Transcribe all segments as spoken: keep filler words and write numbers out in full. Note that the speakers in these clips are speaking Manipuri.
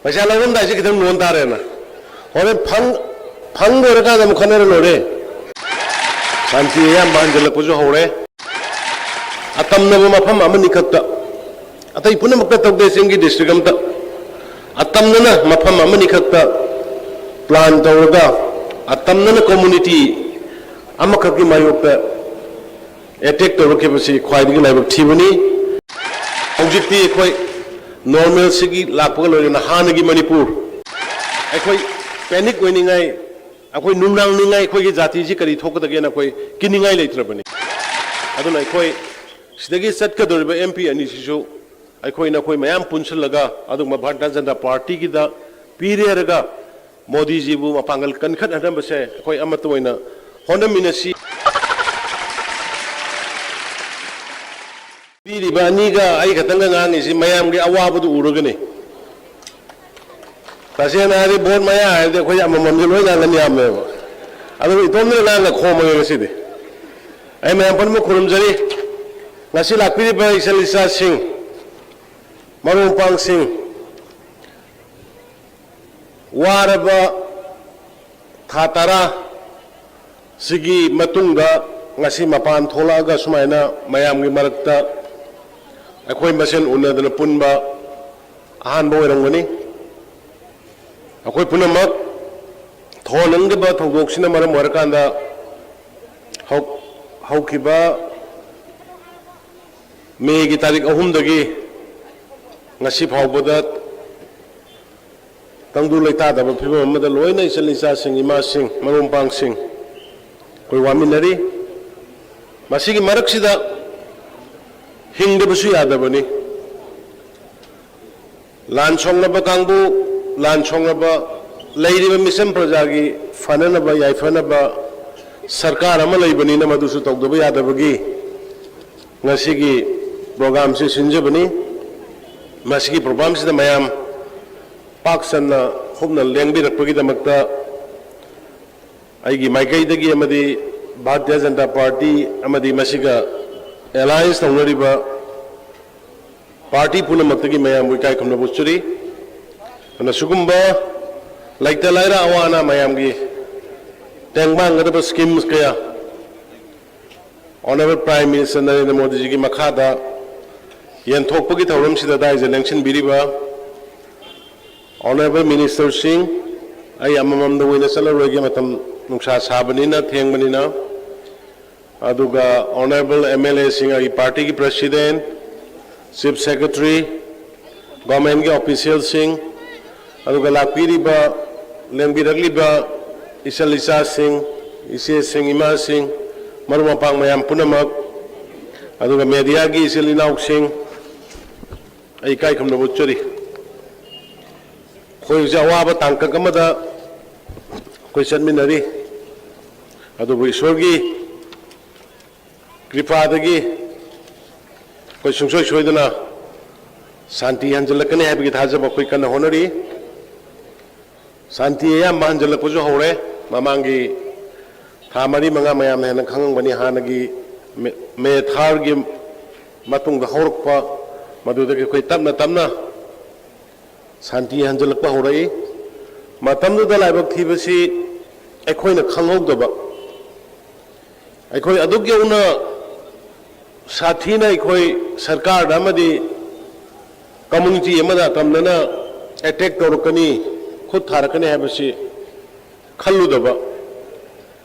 ꯄꯩꯁꯥ ꯂꯧꯔꯝꯗꯥꯏꯁꯦ ꯈꯤꯇꯪ ꯅꯣꯟ ꯇꯥꯔꯦꯅ꯫ ꯍꯣꯔꯦꯟ ꯐꯪ ꯐꯪ ꯂꯣꯏꯔꯀꯥꯟꯗ ꯑꯃꯨꯛ ꯈꯟꯅꯔ ꯂꯣꯏꯔꯦ꯫ ꯁꯥꯟꯇꯤ ꯑꯌꯥꯝꯕ ꯍꯟꯖꯤꯜꯂꯛꯄꯁꯨ ꯍꯧꯔꯦ꯫ ꯑꯇꯝꯅꯕ ꯃꯐꯝ ꯑꯃꯅꯤ ꯈꯛꯇ, ꯑꯇꯩ ꯄꯨꯝꯅꯃꯛꯇ ꯇꯧꯗꯦ, ꯆꯤꯡꯒꯤ ꯗꯤꯁꯇ꯭ꯔꯤꯛ ꯑꯃꯇ꯫ ꯑꯇꯝꯅꯅ ꯃꯐꯝ ꯑꯃꯅꯤ ꯈꯛꯇ ꯄ꯭ꯂꯥꯟ ꯇꯧꯔꯒ, ꯑꯇꯝꯅꯅ ꯀꯝꯃꯨꯅꯤꯇꯤ ꯑꯃꯈꯛꯀꯤ ꯃꯥꯌꯣꯛꯇ ꯑꯦꯇꯦꯛ ꯇꯧꯔꯛꯈꯤꯕꯁꯤ ꯈ꯭ꯋꯥꯏꯗꯒꯤ ꯂꯥꯏꯕꯛ ꯊꯤꯕꯅꯤ꯫ ꯍꯧꯖꯤꯛꯇꯤ ꯑꯩꯈꯣꯏ ꯅꯣꯔꯃꯦꯜꯁꯤꯒꯤ ꯂꯥꯛꯄꯒ ꯂꯣꯏꯅꯅ ꯍꯥꯟꯅꯒꯤ ꯃꯅꯤꯄꯨꯔ, ꯑꯩꯈꯣꯏ ꯄꯦꯅꯤꯛ ꯑꯣꯏꯅꯤꯡꯉꯥꯏ, ꯑꯩꯈꯣꯏ ꯅꯨꯡꯅꯥꯡꯅꯤꯡꯉꯥꯏ, ꯑꯩꯈꯣꯏꯒꯤ ꯖꯥꯇꯤꯁꯤ ꯀꯔꯤ ꯊꯣꯛꯀꯗꯒꯦꯅ ꯑꯩꯈꯣꯏ ꯀꯤꯅꯤꯡꯉꯥꯏ ꯂꯩꯇ꯭ꯔꯕꯅꯤ꯫ ꯑꯗꯨꯅ ꯑꯩꯈꯣꯏ ꯁꯤꯗꯒꯤ ꯆꯠꯀꯗꯧꯔꯤꯕ ꯑꯦꯝ ꯄꯤ ꯑꯅꯤꯁꯤꯁꯨ ꯑꯩꯈꯣꯏꯅ ꯑꯩꯈꯣꯏ ꯃꯌꯥꯝ ꯄꯨꯟꯁꯤꯜꯂꯒ ꯑꯗꯨꯒꯨꯝꯕ ꯚꯥꯔꯇꯤꯌ ꯖꯅꯇꯥ ꯄꯥꯔꯇꯤꯒꯤꯗ ꯄꯤꯔꯦꯔꯒ ꯃꯣꯗꯤꯖꯤꯕꯨ ꯃꯄꯥꯡꯒꯜ ꯀꯟꯈꯠꯍꯟꯅꯕꯁꯦ ꯑꯩꯈꯣꯏ ꯑꯃꯠꯇ ꯑꯣꯏꯅ ꯍꯣꯠꯅꯃꯤꯟꯅꯁꯤ꯫ ꯄꯤꯔꯤꯕ ꯑꯅꯤꯒ ꯑꯩ ꯈꯛꯇꯪꯒ ꯉꯥꯡꯉꯤꯁꯤ ꯃꯌꯥꯝꯒꯤ ꯑꯋꯥꯕꯗꯨ ꯎꯔꯒꯅꯤ꯫ ꯇꯁꯦꯡꯅ ꯍꯥꯏꯔꯗꯤ ꯚꯣꯠ ꯃꯌꯥ ꯍꯥꯏꯔꯗꯤ ꯑꯩꯈꯣꯏ ꯑꯃꯃꯝꯁꯦ ꯂꯣꯏ ꯉꯥꯡꯒꯟ ꯌꯥꯝꯃꯦꯕ꯫ ꯑꯗꯨꯕꯨ ꯏꯇꯣꯝꯗꯅ ꯉꯥꯡꯉ ꯈꯣꯝꯃꯒꯦ ꯉꯁꯤꯗꯤ꯫ ꯑꯩ ꯃꯌꯥꯝ ꯄꯨꯝꯅꯃꯛ ꯈꯨꯔꯨꯝꯖꯔꯤ꯫ ꯉꯁꯤ ꯂꯥꯛꯄꯤꯔꯤꯕ ꯏꯆꯜ ꯏꯆꯥꯁꯤꯡ, ꯃꯔꯨꯞ ꯃꯄꯥꯡꯁꯤꯡ, ꯋꯥꯔꯕ ꯊꯥ ꯇꯔꯥ ꯁꯤꯒꯤ ꯃꯇꯨꯡꯗ ꯉꯁꯤ ꯃꯄꯥꯟ ꯊꯣꯛꯂꯛꯑꯒ ꯁꯨꯃꯥꯏꯅ ꯃꯌꯥꯝꯒꯤ ꯃꯔꯛꯇ ꯑꯩꯈꯣꯏ ꯃꯁꯦꯟ ꯎꯅꯗꯅ ꯄꯨꯟꯕ ꯑꯍꯥꯟꯕ ꯑꯣꯏꯔꯝꯒꯅꯤ꯫ ꯑꯩꯈꯣꯏ ꯄꯨꯝꯅꯃꯛ ꯊꯣꯟꯅꯤꯡꯗꯕ ꯊꯧꯗꯣꯛꯁꯤꯅ ꯃꯔꯝ ꯑꯣꯏꯔꯀꯥꯟꯗ ꯍꯧ-, ꯍꯧꯈꯤꯕ ꯃꯦꯒꯤ ꯇꯥꯔꯤꯛ ꯑꯍꯨꯝꯗꯒꯤ ꯉꯁꯤ ꯐꯥꯎꯕꯗ ꯇꯪꯗꯨ ꯂꯩꯇꯥꯗꯕ ꯐꯤꯕꯝ ꯑꯃꯗ ꯂꯣꯏꯅ ꯏꯆꯜ ꯏꯆꯥꯁꯤꯡ, ꯏꯃꯥꯁꯤꯡ, ꯃꯔꯨꯞ ꯃꯄꯥꯡꯁꯤꯡ ꯑꯩꯈꯣꯏ ꯋꯥꯃꯤꯟꯅꯔꯤ꯫ ꯃꯁꯤꯒꯤ ꯃꯔꯛꯁꯤꯗ ꯍꯤꯡꯗꯕꯁꯨ ꯌꯥꯗꯕꯅꯤ꯫ ꯂꯥꯟ ꯁꯣꯛꯅꯕ ꯀꯥꯡꯕꯨ, ꯂꯥꯟ ꯁꯣꯛꯅꯕ, ꯂꯩꯔꯤꯕ ꯃꯤꯆꯝ ꯄ꯭ꯔꯖꯥꯒꯤ ꯐꯅꯅꯕ, ꯌꯥꯏꯐꯅꯕ ꯁꯔꯀꯥꯔ ꯑꯃ ꯂꯩꯕꯅꯤꯅ ꯃꯗꯨꯁꯨ ꯇꯧꯗꯕ ꯌꯥꯗꯕꯒꯤ ꯉꯁꯤꯒꯤ ꯄ꯭ꯔꯣꯒ꯭ꯔꯥꯝꯁꯤ ꯁꯤꯟꯖꯕꯅꯤ꯫ ꯃꯁꯤꯒꯤ ꯄ꯭ꯔꯣꯒ꯭ꯔꯥꯝꯁꯤꯗ ꯃꯌꯥꯝ ꯄꯥꯛ ꯆꯟꯅ ꯍꯨꯞꯅ ꯂꯦꯡꯕꯤꯔꯛꯄꯒꯤꯗꯃꯛꯇ ꯑꯩꯒꯤ ꯃꯥꯏꯀꯩꯗꯒꯤ ꯑꯃꯗꯤ ꯚꯥꯔꯇꯤꯌ ꯖꯅꯇꯥ ꯄꯥꯔꯇꯤ ꯑꯃꯗꯤ ꯃꯁꯤꯒ ꯑꯦꯂꯥꯏꯟꯁ ꯇꯧꯅꯔꯤꯕ ꯄꯥꯔꯇꯤ ꯄꯨꯝꯅꯃꯛꯇꯒꯤ ꯃꯌꯥꯝꯕꯨ ꯏꯀꯥꯏ ꯈꯨꯝꯅꯕ ꯎꯠꯆꯔꯤ꯫ ꯑꯗꯨꯅ ꯁꯤꯒꯨꯝꯕ ꯂꯩꯇ ꯂꯥꯏꯔ ꯑꯋꯥ ꯑꯅꯥ ꯃꯌꯥꯝꯒꯤ ꯇꯦꯡꯕꯥꯡꯒꯗꯕ schemes ꯀꯌꯥ Honourable Prime Minister ꯅꯔꯦꯟꯗ꯭ꯔ ꯃꯣꯗꯤꯖꯤꯒꯤ ꯃꯈꯥꯗ ꯌꯦꯟꯊꯣꯛꯄꯒꯤ ꯊꯧꯔꯝꯁꯤꯗ ꯗꯥꯏꯁꯇ ꯂꯦꯡꯁꯤꯟꯕꯤꯔꯤꯕ Honourable Ministerꯁꯤꯡ, ꯑꯩ ꯑꯃꯃꯝꯗ ꯑꯣꯏꯅ ꯆꯠꯂꯔꯣꯏꯒꯦ, ꯃꯇꯝ ꯅꯨꯡꯁꯥ ꯁꯥꯕꯅꯤꯅ, ꯊꯦꯡꯕꯅꯤꯅ, ꯑꯗꯨꯒ Honourable MLAꯁꯤꯡ, ꯑꯩꯒꯤ partyꯒꯤ President, Chief Secretary, governmentꯀꯤ officialꯁꯤꯡ, ꯑꯗꯨꯒ ꯂꯥꯛꯄꯤꯔꯤꯕ, ꯂꯦꯡꯕꯤꯔꯛꯂꯤꯕ ꯏꯆꯜ ꯏꯆꯥꯁꯤꯡ, ꯏꯆꯦꯁꯤꯡ, ꯏꯃꯥꯁꯤꯡ, ꯃꯔꯨꯞ ꯃꯄꯥꯡ ꯃꯌꯥꯝ ꯄꯨꯝꯅꯃꯛ, ꯑꯗꯨꯒ mediaꯒꯤ ꯏꯆꯤꯜ ꯏꯅꯥꯎꯁꯤꯡ, ꯑꯩ ꯏꯀꯥꯏ ꯈꯨꯝꯅꯕ ꯎꯠꯆꯔꯤ꯫ ꯑꯩꯈꯣꯏ ꯍꯧꯖꯤꯛ ꯑꯋꯥꯕ ꯇꯥꯡꯀꯛ ꯑꯃꯗ ꯑꯩꯈꯣꯏ ꯆꯠꯃꯤꯟꯅꯔꯤ꯫ ꯑꯗꯨꯕꯨ ꯏꯁꯣꯔꯒꯤ ꯀ꯭ꯔꯤꯄꯥꯗꯒꯤ ꯑꯩꯈꯣꯏ ꯁꯨꯡꯁꯣꯏ ꯁꯣꯏꯗꯅ ꯁꯥꯟꯇꯤ ꯍꯟꯖꯤꯜꯂꯛꯀꯅꯤ ꯍꯥꯏꯕꯒꯤ ꯊꯥꯖꯕ ꯑꯩꯈꯣꯏ ꯀꯟꯅ ꯍꯣꯠꯅꯔꯤ꯫ ꯁꯥꯟꯇꯤ ꯑꯌꯥꯝꯕ ꯍꯟꯖꯤꯜꯂꯛꯄꯁꯨ ꯍꯧꯔꯦ꯫ ꯃꯃꯥꯡꯒꯤ ꯊꯥ ꯃꯔꯤ ꯃꯉꯥ ꯃꯌꯥꯝꯅ ꯍꯦꯟꯅ ꯈꯪꯉꯝꯒꯅꯤ, ꯍꯥꯟꯅꯒꯤ ꯃꯦ, ꯃꯦ ꯊꯥꯔꯒꯤ ꯃꯇꯨꯡꯗ ꯍꯧꯔꯛꯄ, ꯃꯗꯨꯗꯒꯤ ꯑꯩꯈꯣꯏ ꯇꯞꯅ ꯇꯞꯅ ꯁꯥꯟꯇꯤ ꯍꯟꯖꯤꯜꯂꯛꯄ ꯍꯧꯔꯛꯏ꯫ ꯃꯇꯝꯗꯨꯗ ꯂꯥꯏꯕꯛ ꯊꯤꯕꯁꯤ ꯑꯩꯈꯣꯏꯅ ꯈꯪꯍꯧꯗꯕ, ꯑꯩꯈꯣꯏ ꯑꯗꯨꯛ ꯌꯧꯅ ꯁꯥꯊꯤꯅ ꯑꯩꯈꯣꯏ ꯁꯔꯀꯥꯔꯗ ꯑꯃꯗꯤ community ꯑꯃꯗ ꯑꯇꯝꯅꯅ attack ꯇꯧꯔꯛꯀꯅꯤ, ꯈꯨꯠ ꯊꯥꯔꯛꯀꯅꯤ ꯍꯥꯏꯕꯁꯤ ꯈꯜꯂꯨꯗꯕ,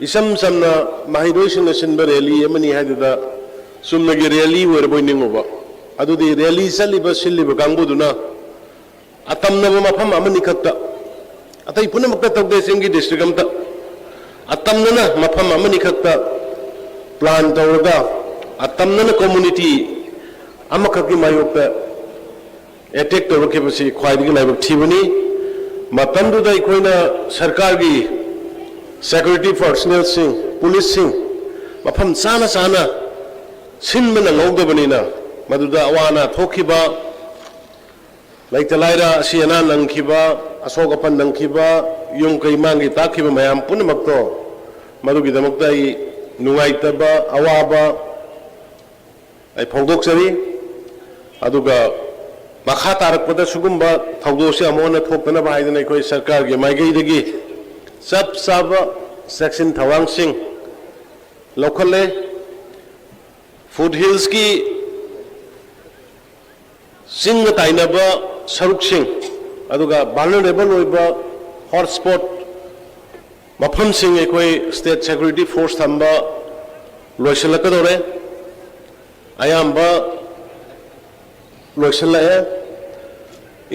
ꯏꯆꯝ ꯆꯝꯅ ꯃꯍꯩꯔꯣꯏꯁꯤꯡꯅ ꯁꯤꯟꯕ rally ꯑꯃꯅꯤ ꯍꯥꯏꯗꯨꯗ ꯆꯨꯝꯅꯒꯤ rally ꯑꯣꯏꯔꯕꯣꯏ ꯅꯤꯡꯉꯨꯕ꯫ ꯑꯗꯨꯗꯤ rally ꯆꯠꯂꯤꯕ, ꯁꯤꯜꯂꯤꯕ ꯀꯥꯡꯕꯨꯗꯨꯅ ꯑꯇꯝꯅꯕ ꯃꯐꯝ ꯑꯃꯅꯤ ꯈꯛꯇ, ꯑꯇꯩ ꯄꯨꯝꯅꯃꯛꯇ ꯇꯧꯗꯦ, ꯆꯤꯡꯒꯤ district ꯑꯃꯇ, ꯑꯇꯝꯅꯅ ꯃꯐꯝ ꯑꯃꯅꯤ ꯈꯛꯇ plan ꯇꯧꯔꯒ, ꯑꯇꯝꯅꯅ community ꯑꯃꯈꯛꯀꯤ ꯃꯥꯌꯣꯛꯇ attack ꯇꯧꯔꯛꯈꯤꯕꯁꯤ ꯈ꯭ꯋꯥꯏꯗꯒꯤ ꯂꯥꯏꯕꯛ ꯊꯤꯕꯅꯤ꯫ ꯃꯇꯝꯗꯨꯗ ꯑꯩꯈꯣꯏꯅ ꯁꯔꯀꯥꯔꯒꯤ security personnelꯁꯤꯡ, policeꯁꯤꯡ ꯃꯐꯝ ꯆꯥꯅ ꯆꯥꯅ ꯁꯤꯟꯕ ꯅꯪꯍꯧꯗꯕꯅꯤꯅ, ꯃꯗꯨꯗ ꯑꯋꯥ ꯑꯅꯥ ꯊꯣꯛꯈꯤꯕ, ꯂꯩꯇ ꯂꯥꯏꯔ, ꯑꯁꯤ ꯑꯅꯥ ꯅꯪꯈꯤꯕ, ꯑꯁꯣꯛ ꯑꯄꯟ ꯅꯪꯈꯤꯕ, ꯌꯨꯝ ꯀꯩ ꯃꯥꯡꯈꯤ ꯇꯥꯛꯈꯤꯕ ꯃꯌꯥꯝ ꯄꯨꯝꯅꯃꯛꯇꯣ, ꯃꯗꯨꯒꯤꯗꯃꯛꯇ ꯑꯩ ꯅꯨꯡꯉꯥꯏꯇꯕ, ꯑꯋꯥꯕ ꯑꯩ ꯐꯣꯡꯗꯣꯛꯆꯔꯤ꯫ ꯑꯗꯨꯒ ꯃꯈꯥ ꯇꯥꯔꯛꯄꯗ ꯁꯤꯒꯨꯝꯕ ꯊꯧꯗꯣꯛꯁꯤ ꯑꯃꯨꯛ ꯍꯟꯅ ꯊꯣꯛꯇꯅꯕ ꯍꯥꯏꯗꯅ ꯑꯩꯈꯣꯏ ꯁꯔꯀꯥꯔꯒꯤ ꯃꯥꯏꯀꯩꯗꯒꯤ ꯆꯞ ꯆꯥꯕ ꯆꯦꯛꯁꯤꯟ ꯊꯧꯔꯥꯡꯁꯤꯡ ꯂꯧꯈꯠꯂꯦ꯫ ꯐꯨꯠ ꯍꯤꯜꯁꯀꯤ ꯆꯤꯡꯒ ꯇꯥꯏꯅꯕ ꯁꯔꯨꯛꯁꯤꯡ, ꯑꯗꯨꯒ ꯚꯜꯅꯔꯦꯕꯜ ꯑꯣꯏꯕ ꯍꯣꯠꯁ꯭ꯄꯣꯠ ꯃꯐꯝꯁꯤꯡ ꯑꯩꯈꯣꯏ ꯁ꯭ꯇꯦꯠ ꯁꯦꯀ꯭ꯌꯨꯔꯤꯇꯤ ꯐꯣꯔꯁ ꯊꯝꯕ ꯂꯣꯏꯁꯤꯜꯂꯛꯀꯗꯧꯔꯦ, ꯑꯌꯥꯝꯕ ꯂꯣꯏꯁꯤꯜꯂꯛꯑꯦ꯫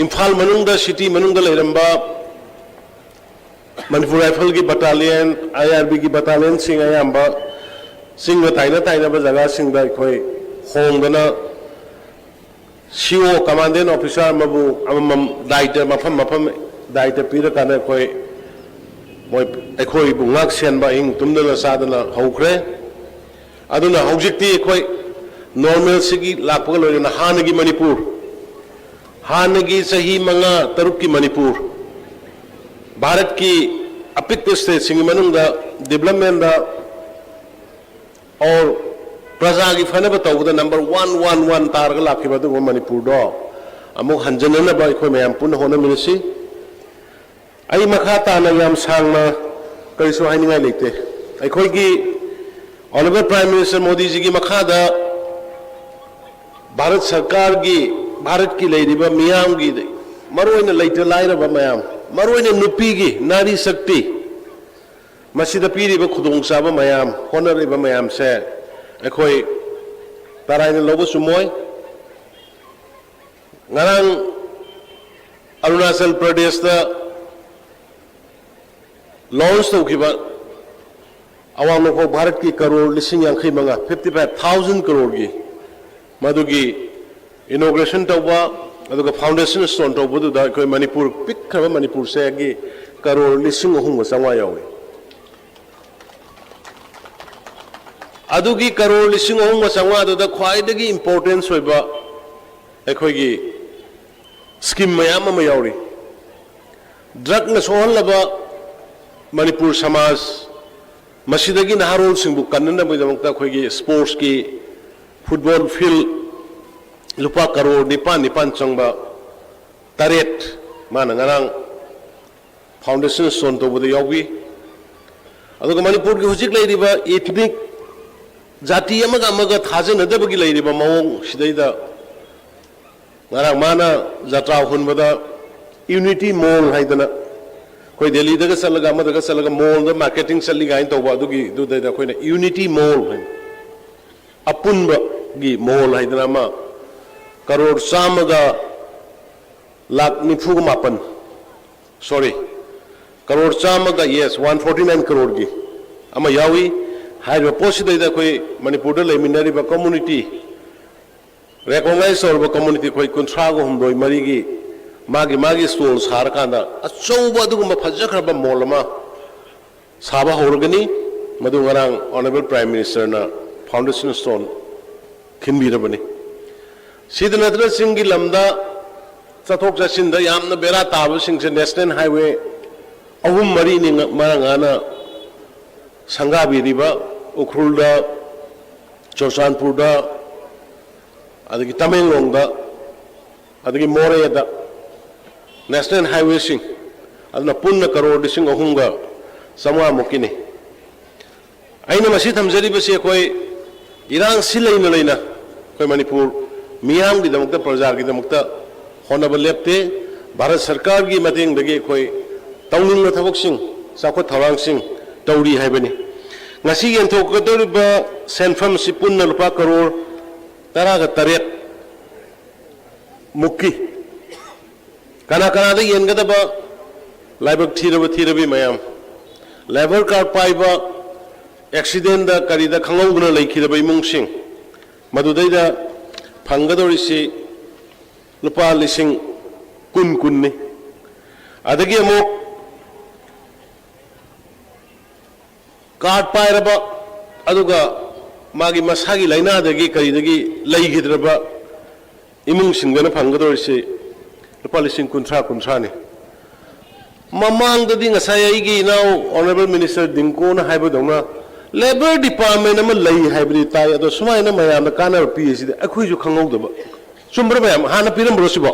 ꯏꯝꯐꯥꯜ ꯃꯅꯨꯡꯗ, ꯁꯤꯇꯤ ꯃꯅꯨꯡꯗ ꯂꯩꯔꯝꯕ ꯃꯅꯤꯄꯨꯔ ꯔꯥꯏꯐꯜꯒꯤ ꯕꯠꯇꯥꯂꯤꯌꯟ, ꯑꯥꯏ ꯑꯥꯔ ꯕꯤꯒꯤ ꯕꯠꯇꯥꯂꯤꯌꯟꯁꯤꯡ ꯑꯌꯥꯝꯕ ꯆꯤꯡꯒ ꯇꯥꯏꯅ ꯇꯥꯏꯅꯕ ꯖꯒꯥꯁꯤꯡꯗ ꯑꯩꯈꯣꯏ ꯍꯣꯡꯗꯅ ꯁꯤ ꯑꯣ, ꯀꯃꯥꯟꯗꯦꯟ ꯑꯣꯐꯤꯁꯥꯔ ꯑꯃꯕꯨ ꯑꯃꯃꯝ ꯗꯥꯏꯇ, ꯃꯐꯝ ꯃꯐꯝ ꯗꯥꯏꯇ ꯄꯤꯔꯀꯥꯟꯗ ꯑꯩꯈꯣꯏ ꯃꯣꯏ, ꯑꯩꯈꯣꯏꯕꯨ ꯉꯥꯛ ꯁꯦꯟꯕ, ꯑꯍꯤꯡ ꯇꯨꯝꯗꯅ ꯆꯥꯗꯅ ꯍꯧꯈ꯭ꯔꯦ꯫ ꯑꯗꯨꯅ ꯍꯧꯖꯤꯛꯇꯤ ꯑꯩꯈꯣꯏ ꯅꯣꯔꯃꯦꯜꯁꯤꯒꯤ ꯂꯥꯛꯄꯒ ꯂꯣꯏꯅꯅ ꯍꯥꯟꯅꯒꯤ ꯃꯅꯤꯄꯨꯔ, ꯍꯥꯟꯅꯒꯤ ꯆꯍꯤ ꯃꯉꯥ ꯇꯔꯨꯛꯀꯤ ꯃꯅꯤꯄꯨꯔ, ꯚꯥꯔꯠꯀꯤ ꯑꯄꯤꯛꯄ ꯁ꯭ꯇꯦꯠꯁꯤꯡꯒꯤ ꯃꯅꯨꯡꯗ ꯗꯤꯕꯂꯞꯃꯦꯟꯗ ꯑꯣꯔ ꯄ꯭ꯔꯖꯥꯒꯤ ꯐꯅꯕ ꯇꯧꯕꯗ ꯅꯝꯕꯔ ꯋꯥꯟ, ꯋꯥꯟ, ꯋꯥꯟ ꯇꯥꯔꯒ ꯂꯥꯛꯈꯤꯕ ꯑꯗꯨꯒꯨꯝꯕ ꯃꯅꯤꯄꯨꯔꯗꯣ ꯑꯃꯨꯛ ꯍꯟꯖꯟꯅꯅꯕ ꯑꯩꯈꯣꯏ ꯃꯌꯥꯝ ꯄꯨꯟꯅ ꯍꯣꯠꯅꯃꯤꯟꯅꯁꯤ꯫ ꯑꯩ ꯃꯈꯥ ꯇꯥꯅ ꯌꯥꯝ ꯁꯥꯡꯅ ꯀꯔꯤꯁꯨ ꯍꯥꯏꯅꯤꯡꯉꯥꯏ ꯂꯩꯇꯦ꯫ ꯑꯩꯈꯣꯏꯒꯤ ꯑꯣꯅꯔꯦꯕꯜ ꯄ꯭ꯔꯥꯏꯝ ꯃꯤꯅꯤꯁꯇꯔ ꯃꯣꯗꯤꯖꯤꯒꯤ ꯃꯈꯥꯗ ꯚꯥꯔꯠ ꯁꯔꯀꯥꯔꯒꯤ, ꯚꯥꯔꯠꯀꯤ ꯂꯩꯔꯤꯕ ꯃꯤꯌꯥꯝꯒꯤ, ꯃꯔꯨꯑꯣꯏꯅ ꯂꯩꯇ ꯂꯥꯏꯔꯕ ꯃꯌꯥꯝ, ꯃꯔꯨꯑꯣꯏꯅ ꯅꯨꯄꯤꯒꯤ ꯅꯥꯔꯤ ꯁꯛꯇꯤ, ꯃꯁꯤꯗ ꯄꯤꯔꯤꯕ ꯈꯨꯗꯣꯡꯆꯥꯕ ꯃꯌꯥꯝ, ꯍꯣꯠꯅꯔꯤꯕ ꯃꯌꯥꯝꯁꯦ ꯑꯩꯈꯣꯏ ꯇꯔꯥꯏꯅ ꯂꯧꯕ ꯆꯨꯝꯃꯣꯏ꯫ ꯉꯔꯥꯡ ꯑꯔꯨꯅꯥꯆꯜ ꯄ꯭ꯔꯗꯦꯁꯇ ꯂꯣꯟꯆ ꯇꯧꯈꯤꯕ ꯑꯋꯥꯡ ꯅꯣꯡꯄꯣꯛ ꯚꯥꯔꯠꯀꯤ ꯀꯔꯣꯔ ꯂꯤꯁꯤꯡ ꯌꯥꯡꯈꯩ ꯃꯉꯥ, fifty five thousand ꯀꯔꯣꯔꯒꯤ, ꯃꯗꯨꯒꯤ ꯏꯅꯣꯒ꯭ꯔꯦꯁꯟ ꯇꯧꯕ, ꯑꯗꯨꯒ ꯐꯥꯎꯟꯗꯦꯁꯟ ꯁ꯭ꯇꯣꯟ ꯇꯧꯕꯗꯨꯗ ꯑꯩꯈꯣꯏ ꯃꯅꯤꯄꯨꯔ, ꯄꯤꯛꯈ꯭ꯔꯕ ꯃꯅꯤꯄꯨꯔꯁꯦꯒꯤ ꯀꯔꯣꯔ ꯂꯤꯁꯤꯡ ꯑꯍꯨꯝꯒ ꯆꯥꯝꯃꯉꯥ ꯌꯥꯎꯏ꯫ ꯑꯗꯨꯒꯤ ꯀꯔꯣꯔ ꯂꯤꯁꯤꯡ ꯑꯍꯨꯝꯒ ꯆꯥꯝꯃꯉꯥꯗꯨꯗ ꯈ꯭ꯋꯥꯏꯗꯒꯤ ꯏꯝꯄꯣꯔꯇꯦꯟꯁ ꯑꯣꯏꯕ ꯑꯩꯈꯣꯏꯒꯤ ꯁ꯭ꯀꯤꯝ ꯃꯌꯥꯝ ꯑꯃ ꯌꯥꯎꯔꯤ꯫ ꯗ꯭ꯔꯒꯅ ꯁꯣꯛꯍꯜꯂꯕ ꯃꯅꯤꯄꯨꯔ ꯁꯃꯥꯖ, ꯃꯁꯤꯗꯒꯤ ꯅꯍꯥꯔꯣꯜꯁꯤꯡꯕꯨ ꯀꯟꯅꯅꯕꯒꯤꯗꯃꯛꯇ ꯑꯩꯈꯣꯏꯒꯤ ꯁ꯭ꯄꯣꯔꯠꯁꯀꯤ ꯐꯨꯠꯕꯣꯜ ꯐꯤꯜꯗ, ꯂꯨꯄꯥ ꯀꯔꯣꯔ ꯅꯤꯄꯥꯟ ꯅꯤꯄꯥꯟ ꯆꯪꯕ ꯇꯔꯦꯠ ꯃꯥꯅ ꯉꯔꯥꯡ foundation stone ꯇꯧꯕꯗ ꯌꯥꯎꯕꯤ꯫ ꯑꯗꯨꯒ ꯃꯅꯤꯄꯨꯔꯒꯤ ꯍꯧꯖꯤꯛ ꯂꯩꯔꯤꯕ ethnic, ꯖꯥꯇꯤ ꯑꯃꯒ ꯑꯃꯒ ꯊꯥꯖꯅꯗꯕꯒꯤ ꯂꯩꯔꯤꯕ ꯃꯑꯣꯡ ꯁꯤꯗꯩꯗ ꯉꯔꯥꯡ ꯃꯥꯅ ꯖꯇ꯭ꯔꯥ ꯍꯨꯟꯕꯗ Unity Mall ꯍꯥꯏꯗꯅ, ꯑꯩꯈꯣꯏ ꯗꯦꯜꯂꯤꯗꯒ ꯆꯠꯂꯒ ꯑꯃꯗꯒ ꯆꯠꯂꯒ mall ꯗ marketing ꯆꯠꯂꯤ ꯀꯥꯏꯅ ꯇꯧꯕ, ꯑꯗꯨꯒꯤꯗꯨꯗꯩꯗ ꯑꯩꯈꯣꯏꯅ Unity Mall ꯍꯥꯏꯅ, ꯑꯄꯨꯟꯕꯒꯤ mall ꯍꯥꯏꯗꯅ ꯑꯃ ꯀꯔꯣꯔ ꯆꯥꯝꯃꯒ ꯂꯥꯈ ꯅꯤꯐꯨꯒ ꯃꯥꯄꯟ, sorry, ꯀꯔꯣꯔ ꯆꯥꯝꯃꯒ, yes, one forty nine ꯀꯔꯣꯔꯒꯤ ꯑꯃ ꯌꯥꯎꯏ꯫ ꯍꯥꯏꯔꯤꯕ ꯄꯣꯠꯁꯤꯗꯩꯗ ꯑꯩꯈꯣꯏ ꯃꯅꯤꯄꯨꯔꯗ ꯂꯩꯃꯤꯟꯅꯔꯤꯕ community, recognize ꯇꯧꯔꯕ community ꯑꯩꯈꯣꯏ ꯀꯨꯟꯊ꯭ꯔꯥꯒ ꯍꯨꯝꯗꯣꯏ ꯃꯔꯤꯒꯤ ꯃꯥꯒꯤ ꯃꯥꯒꯤ stall ꯁꯥꯔꯀꯥꯟꯗ ꯑꯆꯧꯕ ꯑꯗꯨꯒꯨꯝꯕ ꯐꯖꯈ꯭ꯔꯕ mall ꯑꯃ ꯁꯥꯕ ꯍꯧꯔꯒꯅꯤ꯫ ꯃꯗꯨ ꯉꯔꯥꯡ Honourable Prime Minister ꯅ foundation stone ꯈꯤꯟꯕꯤꯔꯕꯅꯤ꯫ ꯁꯤꯗ ꯅꯠꯇꯅ ꯆꯤꯡꯒꯤ ꯂꯝꯗ ꯆꯠꯊꯣꯛ ꯆꯠꯁꯤꯟꯗ ꯌꯥꯝꯅ ꯕꯦꯔꯥ ꯇꯥꯕꯁꯤꯡꯁꯦ National Highway ꯑꯍꯨꯝ ꯃꯔꯤꯅꯤ ꯉ-, ꯃꯔꯥꯡ ꯉꯥꯅ ꯁꯪꯒꯥꯕꯤꯔꯤꯕ, ꯎꯈ꯭ꯔꯨꯜꯗ, ꯆꯨꯔꯆꯥꯟꯄꯨꯔꯗ, ꯑꯗꯒꯤ ꯇꯃꯦꯡꯂꯣꯡꯗ, ꯑꯗꯒꯤ ꯃꯣꯔꯦꯗ National Highway ꯁꯤꯡ, ꯑꯗꯨꯅ ꯄꯨꯟꯅ ꯀꯔꯣꯔ ꯂꯤꯁꯤꯡ ꯑꯍꯨꯝꯒ ꯆꯥꯝꯃꯉꯥ ꯃꯨꯛꯀꯤꯅꯤ꯫ ꯑꯩꯅ ꯃꯁꯤ ꯊꯝꯖꯔꯤꯕꯁꯤ ꯑꯩꯈꯣꯏ ꯏꯔꯥꯡꯁꯤ ꯂꯩꯅ ꯂꯩꯅ ꯑꯩꯈꯣꯏ ꯃꯅꯤꯄꯨꯔ ꯃꯤꯌꯥꯝꯒꯤꯗꯃꯛꯇ, ꯄ꯭ꯔꯖꯥꯒꯤꯗꯃꯛꯇ ꯍꯣꯠꯅꯕ ꯂꯦꯞꯇꯦ꯫ ꯚꯥꯔꯠ ꯁꯔꯀꯥꯔꯒꯤ ꯃꯇꯦꯡꯗꯒꯤ ꯑꯩꯈꯣꯏ ꯇꯧꯅꯤꯡꯕ ꯊꯕꯛꯁꯤꯡ, ꯆꯥꯎꯈꯠ ꯊꯧꯔꯥꯡꯁꯤꯡ ꯇꯧꯔꯤ ꯍꯥꯏꯕꯅꯤ꯫ ꯉꯁꯤ ꯌꯦꯟꯊꯣꯛꯀꯗꯧꯔꯤꯕ ꯁꯦꯟꯐꯝꯁꯤ ꯄꯨꯟꯅ ꯂꯨꯄꯥ ꯀꯔꯣꯔ ꯇꯔꯥꯒ ꯇꯔꯦꯠ ꯃꯨꯛꯀꯤ꯫ ꯀꯅꯥ ꯀꯅꯥꯗ ꯌꯦꯟꯒꯗꯕ? ꯂꯥꯏꯕꯛ ꯊꯤꯔꯕ ꯊꯤꯔꯕꯤ ꯃꯌꯥꯝ, labour card ꯄꯥꯏꯕ, accident ꯗ ꯀꯔꯤꯗ ꯈꯪꯍꯧꯗꯅ ꯂꯩꯈꯤꯗꯕ ꯏꯃꯨꯡꯁꯤꯡ, ꯃꯗꯨꯗꯩꯗ ꯐꯪꯒꯗꯧꯔꯤꯁꯤ ꯂꯨꯄꯥ ꯂꯤꯁꯤꯡ ꯀꯨꯟ, ꯀꯨꯟꯅꯤ꯫ ꯑꯗꯒꯤ ꯑꯃꯨꯛ card ꯄꯥꯏꯔꯕ, ꯑꯗꯨꯒ ꯃꯥꯒꯤ ꯃꯁꯥꯒꯤ ꯂꯥꯏꯅꯥꯗꯒꯤ ꯀꯔꯤꯗꯒꯤ ꯂꯩꯈꯤꯗ꯭ꯔꯕ ꯏꯃꯨꯡꯁꯤꯡꯗꯅ ꯐꯪꯒꯗꯧꯔꯤꯁꯤ ꯂꯨꯄꯥ ꯂꯤꯁꯤꯡ ꯀꯨꯟꯊ꯭ꯔꯥ, ꯀꯨꯟꯊ꯭ꯔꯥꯅꯤ꯫ ꯃꯃꯥꯡꯗꯗꯤ ꯉꯁꯥꯏ ꯑꯩꯒꯤ ꯏꯅꯥꯎ Honourable Minister ꯗꯤꯡꯀꯣꯅ ꯍꯥꯏꯕꯗꯧꯅ labour department ꯑꯃ ꯂꯩ ꯍꯥꯏꯕꯗꯤ ꯇꯥꯏ, ꯑꯗꯣ ꯁꯨꯃꯥꯏꯅ ꯃꯌꯥꯝꯗ ꯀꯥꯟꯅꯕ ꯄꯤꯔꯤꯁꯤꯗꯤ ꯑꯩꯈꯣꯏꯁꯨ ꯈꯪꯍꯧꯗꯕ꯫ ꯆꯨꯝꯕ꯭ꯔꯥ ꯃꯌꯥꯝ? ꯍꯥꯟꯅ ꯄꯤꯔꯝꯕ꯭ꯔꯣ ꯁꯤꯕꯣ?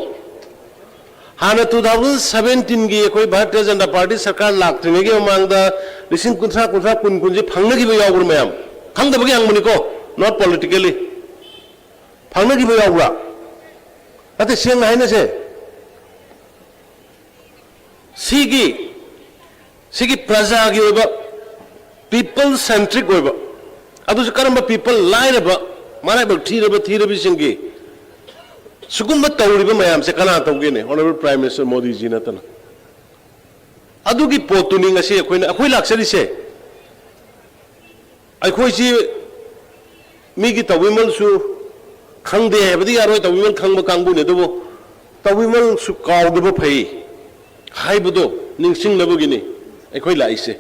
ꯍꯥꯟꯅ two thousand seventeen ꯒꯤ ꯑꯩꯈꯣꯏ ꯚꯥꯔꯇꯤꯌ ꯖꯅꯇꯥ ꯄꯥꯔꯇꯤ ꯁꯔꯀꯥꯔ ꯂꯥꯛꯇ꯭ꯔꯤꯉꯩꯒꯤ ꯃꯃꯥꯡꯗ ꯂꯤꯁꯤꯡ ꯀꯨꯟꯊ꯭ꯔꯥ, ꯀꯨꯟꯊ꯭ꯔꯥ, ꯀꯨꯟ, ꯀꯨꯟꯁꯦ ꯐꯪꯅꯈꯤꯕ ꯌꯥꯎꯕ꯭ꯔꯥ ꯃꯌꯥꯝ? ꯈꯪꯗꯕꯒꯤ ꯍꯪꯕꯅꯤꯀꯣ, not politically. ꯐꯪꯅꯈꯤꯕ ꯌꯥꯎꯕ꯭ꯔꯥ? ꯅꯠꯇꯦ, ꯁꯦꯡꯅ ꯍꯥꯏꯅꯁꯦ꯫ ꯁꯤꯒꯤ, ꯁꯤꯒꯤ ꯄ꯭ꯔꯖꯥꯒꯤ ꯑꯣꯏꯕ, people centric ꯑꯣꯏꯕ, ꯑꯗꯨꯁꯨ ꯀꯔꯝꯕ people? ꯂꯥꯏꯔꯕ, ꯃꯔꯥꯏꯕꯛ ꯊꯤꯔꯕ, ꯊꯤꯔꯕꯤꯁꯤꯡꯒꯤ ꯁꯤꯒꯨꯝꯕ ꯇꯧꯔꯤꯕ ꯃꯌꯥꯝꯁꯦ ꯀꯅꯥ ꯇꯧꯒꯦꯅꯦ? Honourable Prime Minister ꯃꯣꯗꯤꯖꯤ ꯅꯠꯇꯅ꯫ ꯑꯗꯨꯒꯤ ꯄꯣꯠꯇꯨꯅꯤ ꯉꯁꯤ ꯑꯩꯈꯣꯏꯅ, ꯑꯩꯈꯣꯏ ꯂꯥꯛꯆꯔꯤꯁꯦ꯫ ꯑꯩꯈꯣꯏꯁꯤ ꯃꯤꯒꯤ ꯇꯧꯕꯤꯃꯜꯁꯨ ꯈꯪꯗꯦ ꯍꯥꯏꯕꯗꯤ ꯌꯥꯔꯣꯏ, ꯇꯧꯕꯤꯃꯜ ꯈꯪꯕ ꯀꯥꯡꯕꯨꯅꯤ, ꯑꯗꯨꯕꯨ ꯇꯧꯕꯤꯃꯜꯁꯨ ꯀꯥꯎꯗꯕ ꯐꯩ ꯍꯥꯏꯕꯗꯣ ꯅꯤꯡꯁꯤꯡꯅꯕꯒꯤꯅꯤ ꯑꯩꯈꯣꯏ ꯂꯥꯛꯏꯁꯦ꯫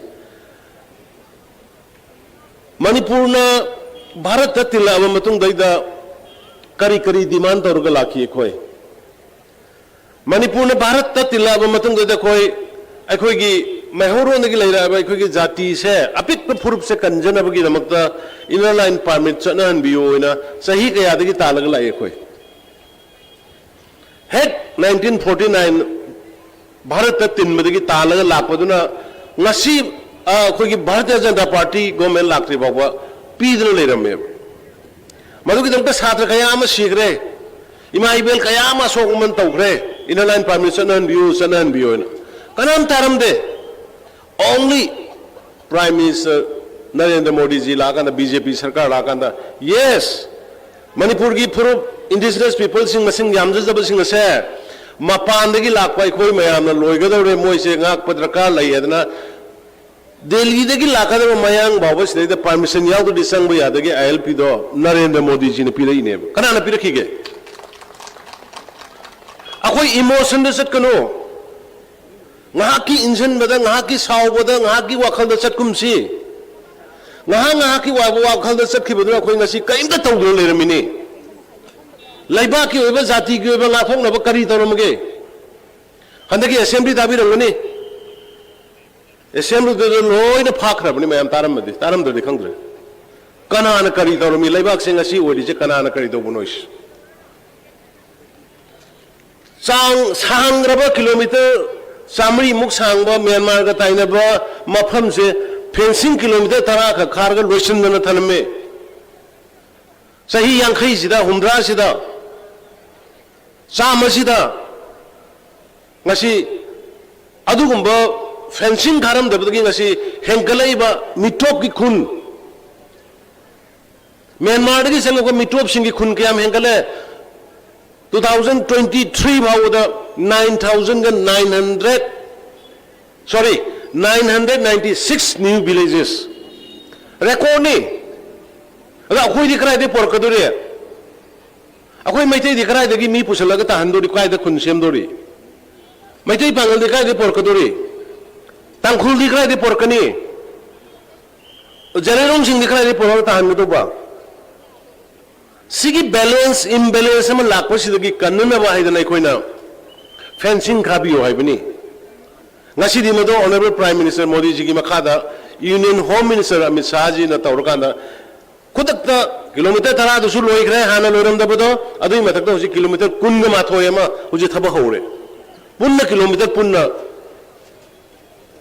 ꯃꯅꯤꯄꯨꯔꯅ ꯚꯥꯔꯠꯇ ꯇꯤꯜꯂꯛꯑꯕ ꯃꯇꯨꯡꯗꯩꯗ ꯀꯔꯤ ꯀꯔꯤ demand ꯇꯧꯔꯒ ꯂꯥꯛꯈꯤ ꯑꯩꯈꯣꯏ? ꯃꯅꯤꯄꯨꯔꯅ ꯚꯥꯔꯠꯇ ꯇꯤꯜꯂꯛꯑꯕ ꯃꯇꯨꯡꯗ ꯑꯩꯈꯣꯏ, ꯑꯩꯈꯣꯏꯒꯤ ꯃꯩꯍꯧꯔꯣꯟꯗꯒꯤ ꯂꯩꯔꯛꯑꯕ ꯑꯩꯈꯣꯏꯒꯤ ꯖꯥꯇꯤꯁꯦ, ꯑꯄꯤꯛꯄ ꯐꯨꯔꯨꯞꯁꯦ ꯀꯟꯖꯅꯕꯒꯤꯗꯃꯛꯇ Inner Line Permit ꯆꯠꯅꯍꯟꯕꯤꯌꯨ ꯍꯥꯏꯅ ꯆꯍꯤ ꯀꯌꯥꯗꯒꯤ ꯇꯥꯜꯂꯒ ꯂꯥꯛꯏ ꯑꯩꯈꯣꯏ꯫ ꯍꯦꯛ nineteen forty nine ꯚꯥꯔꯠꯇ ꯇꯤꯟꯕꯗꯒꯤ ꯇꯥꯜꯂꯒ ꯂꯥꯛꯄꯗꯨꯅ ꯉꯁꯤ, ꯑ, ꯑꯩꯈꯣꯏꯒꯤ ꯚꯥꯔꯇꯤꯌ ꯖꯅꯇꯥ ꯄꯥꯔꯇꯤ government ꯂꯥꯛꯇ꯭ꯔꯤ ꯐꯥꯎꯕ ꯄꯤꯗꯅ ꯂꯩꯔꯝꯃꯦꯕ꯫ ꯃꯗꯨꯒꯤꯗꯃꯛꯇ ꯁꯥꯇ꯭ꯔ ꯀꯌꯥ ꯑꯃ ꯁꯤꯈ꯭ꯔꯦ, ꯏꯃꯥ ꯏꯕꯦꯜ ꯀꯌꯥ ꯑꯃ ꯑꯁꯣꯛ ꯑꯃꯟ ꯇꯧꯈ꯭ꯔꯦ, Inner Line Permit ꯆꯠꯅꯍꯟꯕꯤꯌꯨ, ꯆꯠꯅꯍꯟꯕꯤꯌꯨ ꯍꯥꯏꯅ꯫ ꯀꯅꯥꯝ ꯇꯥꯔꯝꯗꯦ꯫ Only Prime Minister ꯅꯔꯦꯟꯗ꯭ꯔ ꯃꯣꯗꯤꯖꯤ ꯂꯥꯛꯑꯀꯥꯟꯗ, BJP ꯁꯔꯀꯥꯔ ꯂꯥꯛꯑꯀꯥꯟꯗ, yes, ꯃꯅꯤꯄꯨꯔꯒꯤ ꯐꯨꯔꯨꯞ, indigenous peopleꯁꯤꯡ, ꯃꯁꯤꯡ ꯌꯥꯝꯖꯗꯕꯁꯤꯡ ꯑꯁꯦ ꯃꯄꯥꯟꯗꯒꯤ ꯂꯥꯛꯄ ꯑꯩꯈꯣꯏ ꯃꯌꯥꯝꯅ ꯂꯣꯏꯒꯗꯧꯔꯦ, ꯃꯣꯏꯁꯦ ꯉꯥꯛꯄ ꯗꯔꯀꯥꯔ ꯂꯩ ꯍꯥꯏꯗꯅ ꯗꯦꯜꯂꯤꯗꯒꯤ ꯂꯥꯛꯀꯗꯕ ꯃꯌꯥꯡ ꯐꯥꯎꯕ ꯁꯤꯗꯩꯗ permission ꯌꯥꯎꯗ꯭ꯔꯗꯤ ꯆꯪꯕ ꯌꯥꯗꯒꯦ ILPꯗꯣ ꯅꯔꯦꯟꯗ꯭ꯔ ꯃꯣꯗꯤꯖꯤꯅ ꯄꯤꯔꯛꯏꯅꯦꯕ꯫ ꯀꯅꯥꯅ ꯄꯤꯔꯛꯈꯤꯒꯦ? ꯑꯩꯈꯣꯏ emotionꯗ ꯆꯠꯀꯅꯨ꯫ ꯉꯥꯏꯍꯥꯛꯀꯤ ꯏꯟꯁꯤꯟꯕꯗ, ꯉꯥꯏꯍꯥꯛꯀꯤ ꯁꯥꯎꯕꯗ, ꯉꯥꯏꯍꯥꯛꯀꯤ ꯋꯥꯈꯜꯗ ꯆꯠꯀꯨꯝꯁꯤ꯫ ꯉꯥꯏꯍꯥꯛ ꯉꯥꯏꯍꯥꯛꯀꯤ ꯋꯥ-, ꯋꯥꯈꯜꯗ ꯆꯠꯈꯤꯕꯗꯨꯅ ꯑꯩꯈꯣꯏ ꯉꯁꯤ ꯀꯔꯤꯝꯇ ꯇꯧꯗꯅ ꯂꯩꯔꯝꯃꯤꯅꯤ꯫ ꯂꯩꯕꯥꯛꯀꯤ ꯑꯣꯏꯕ, ꯖꯥꯇꯤꯒꯤ ꯑꯣꯏꯕ ꯉꯥꯛꯊꯣꯛꯅꯕ ꯀꯔꯤ ꯇꯧꯔꯝꯃꯒꯦ? ꯍꯟꯗꯛꯀꯤ assembly ꯇꯥꯕꯤꯔꯝꯒꯅꯤ꯫ Assemblyꯗꯨꯗ ꯂꯣꯏꯅ ꯐꯥꯈ꯭ꯔꯕꯅꯤ, ꯃꯌꯥꯝ ꯇꯥꯔꯝꯃꯗꯤ, ꯇꯥꯔꯝꯗ꯭ꯔꯗꯤ ꯈꯪꯗ꯭ꯔꯦ꯫ ꯀꯅꯥꯅ ꯀꯔꯤ ꯇꯧꯔꯝꯃꯤ? ꯂꯩꯕꯥꯛꯁꯦ ꯉꯁꯤ ꯑꯣꯏꯔꯤꯁꯦ ꯀꯅꯥꯅ ꯀꯔꯤ ꯇꯧꯕꯅꯣ ꯍꯥꯏꯁꯦ? ꯆꯥꯡ ꯁꯥꯡꯈ꯭ꯔꯕ ꯀꯤꯂꯣꯃꯤꯇꯔ ꯆꯥꯃꯔꯤꯃꯨꯛ ꯁꯥꯡꯕ ꯃ꯭ꯌꯥꯟꯃꯥꯔꯒ ꯇꯥꯏꯅꯕ ꯃꯐꯝꯁꯦ ꯐꯦꯟꯁꯤꯡ ꯀꯤꯂꯣꯃꯤꯇꯔ ꯇꯔꯥ ꯈꯛ ꯈꯥꯔꯒ ꯂꯣꯏꯁꯤꯟꯗꯅ ꯊꯅꯝꯃꯦ꯫ ꯆꯍꯤ ꯌꯥꯡꯈꯩꯁꯤꯗ, ꯍꯨꯝꯗ꯭ꯔꯥꯁꯤꯗ, ꯆꯥꯝꯃꯁꯤꯗ ꯉꯁꯤ ꯑꯗꯨꯒꯨꯝꯕ ꯐꯦꯟꯁꯤꯡ ꯈꯥꯔꯝꯗꯕꯗꯒꯤ ꯉꯁꯤ ꯍꯦꯟꯒꯠꯂꯛꯏꯕ ꯃꯤꯇꯣꯞꯀꯤ ꯈꯨꯟ, ꯃ꯭ꯌꯥꯟꯃꯥꯔꯗꯒꯤ ꯆꯪꯂꯛꯄ ꯃꯤꯇꯣꯞꯁꯤꯡꯒꯤ ꯈꯨꯟ ꯀꯌꯥꯝ ꯍꯦꯟꯒꯠꯂꯦ? Two thousand twenty three ꯐꯥꯎꯕꯗ nine thousand nine hundred, sorry, nine hundred ninety six new villages, ꯔꯦꯀꯣꯔꯗꯅꯤ꯫ ꯑꯗ ꯑꯩꯈꯣꯏꯗꯤ ꯀꯗꯥꯏꯗꯒꯤ ꯄꯨꯔꯛꯀꯗꯣꯔꯤ? ꯑꯩꯈꯣꯏ ꯃꯩꯇꯩꯗꯤ ꯀꯗꯥꯏꯗꯒꯤ ꯃꯤ ꯄꯨꯁꯜꯂꯒ ꯇꯥꯍꯟꯗꯣꯔꯤ? ꯀꯥꯏꯗ ꯈꯨꯟ ꯁꯦꯝꯗꯣꯔꯤ? ꯃꯩꯇꯩ ꯄꯥꯉꯜꯗꯤ ꯀꯗꯥꯏꯗꯒꯤ ꯄꯨꯔꯛꯀꯗꯣꯔꯤ? ꯇꯥꯡꯈꯨꯜꯗꯤ ꯀꯗꯥꯏꯗꯒꯤ ꯄꯨꯔꯛꯀꯅꯤ? ꯖꯦꯂꯦꯔꯣꯡꯁꯤꯡꯗꯤ ꯀꯗꯥꯏꯗꯒꯤ ꯄꯨꯔꯛꯑꯒ ꯇꯥꯍꯟꯒꯗꯧꯕ? ꯁꯤꯒꯤ ꯕꯦꯂꯦꯟꯁ ꯏꯝꯕꯦꯂꯦꯟꯁ ꯑꯃ ꯂꯥꯛꯄꯁꯤꯗꯒꯤ ꯀꯟꯅꯅꯕ ꯍꯥꯏꯗꯅ ꯑꯩꯈꯣꯏꯅ ꯐꯦꯟꯁꯤꯡ ꯈꯥꯕꯤꯌꯨ ꯍꯥꯏꯕꯅꯤ꯫ ꯉꯁꯤꯗꯤ ꯃꯗꯨ Honourable Prime Minister ꯃꯣꯗꯤꯖꯤꯒꯤ ꯃꯈꯥꯗ Union Home Minister ꯑꯃꯤꯠ ꯁꯥꯍꯖꯤꯅ ꯇꯧꯔꯀꯥꯟꯗ ꯈꯨꯗꯛꯇ ꯀꯤꯂꯣꯃꯤꯇꯔ ꯇꯔꯥꯗꯨꯁꯨ ꯂꯣꯏꯈ꯭ꯔꯦ ꯍꯥꯟꯅ ꯂꯣꯏꯔꯝꯗꯕꯗꯣ, ꯑꯗꯨꯒꯤ ꯃꯊꯛꯇ ꯍꯧꯖꯤꯛ ꯀꯤꯂꯣꯃꯤꯇꯔ ꯀꯨꯟꯒ ꯃꯥꯊꯣꯏ ꯑꯃ ꯍꯧꯖꯤꯛ ꯊꯕꯛ ꯍꯧꯔꯦ꯫ ꯄꯨꯟꯅ ꯀꯤꯂꯣꯃꯤꯇꯔ ꯄꯨꯟꯅ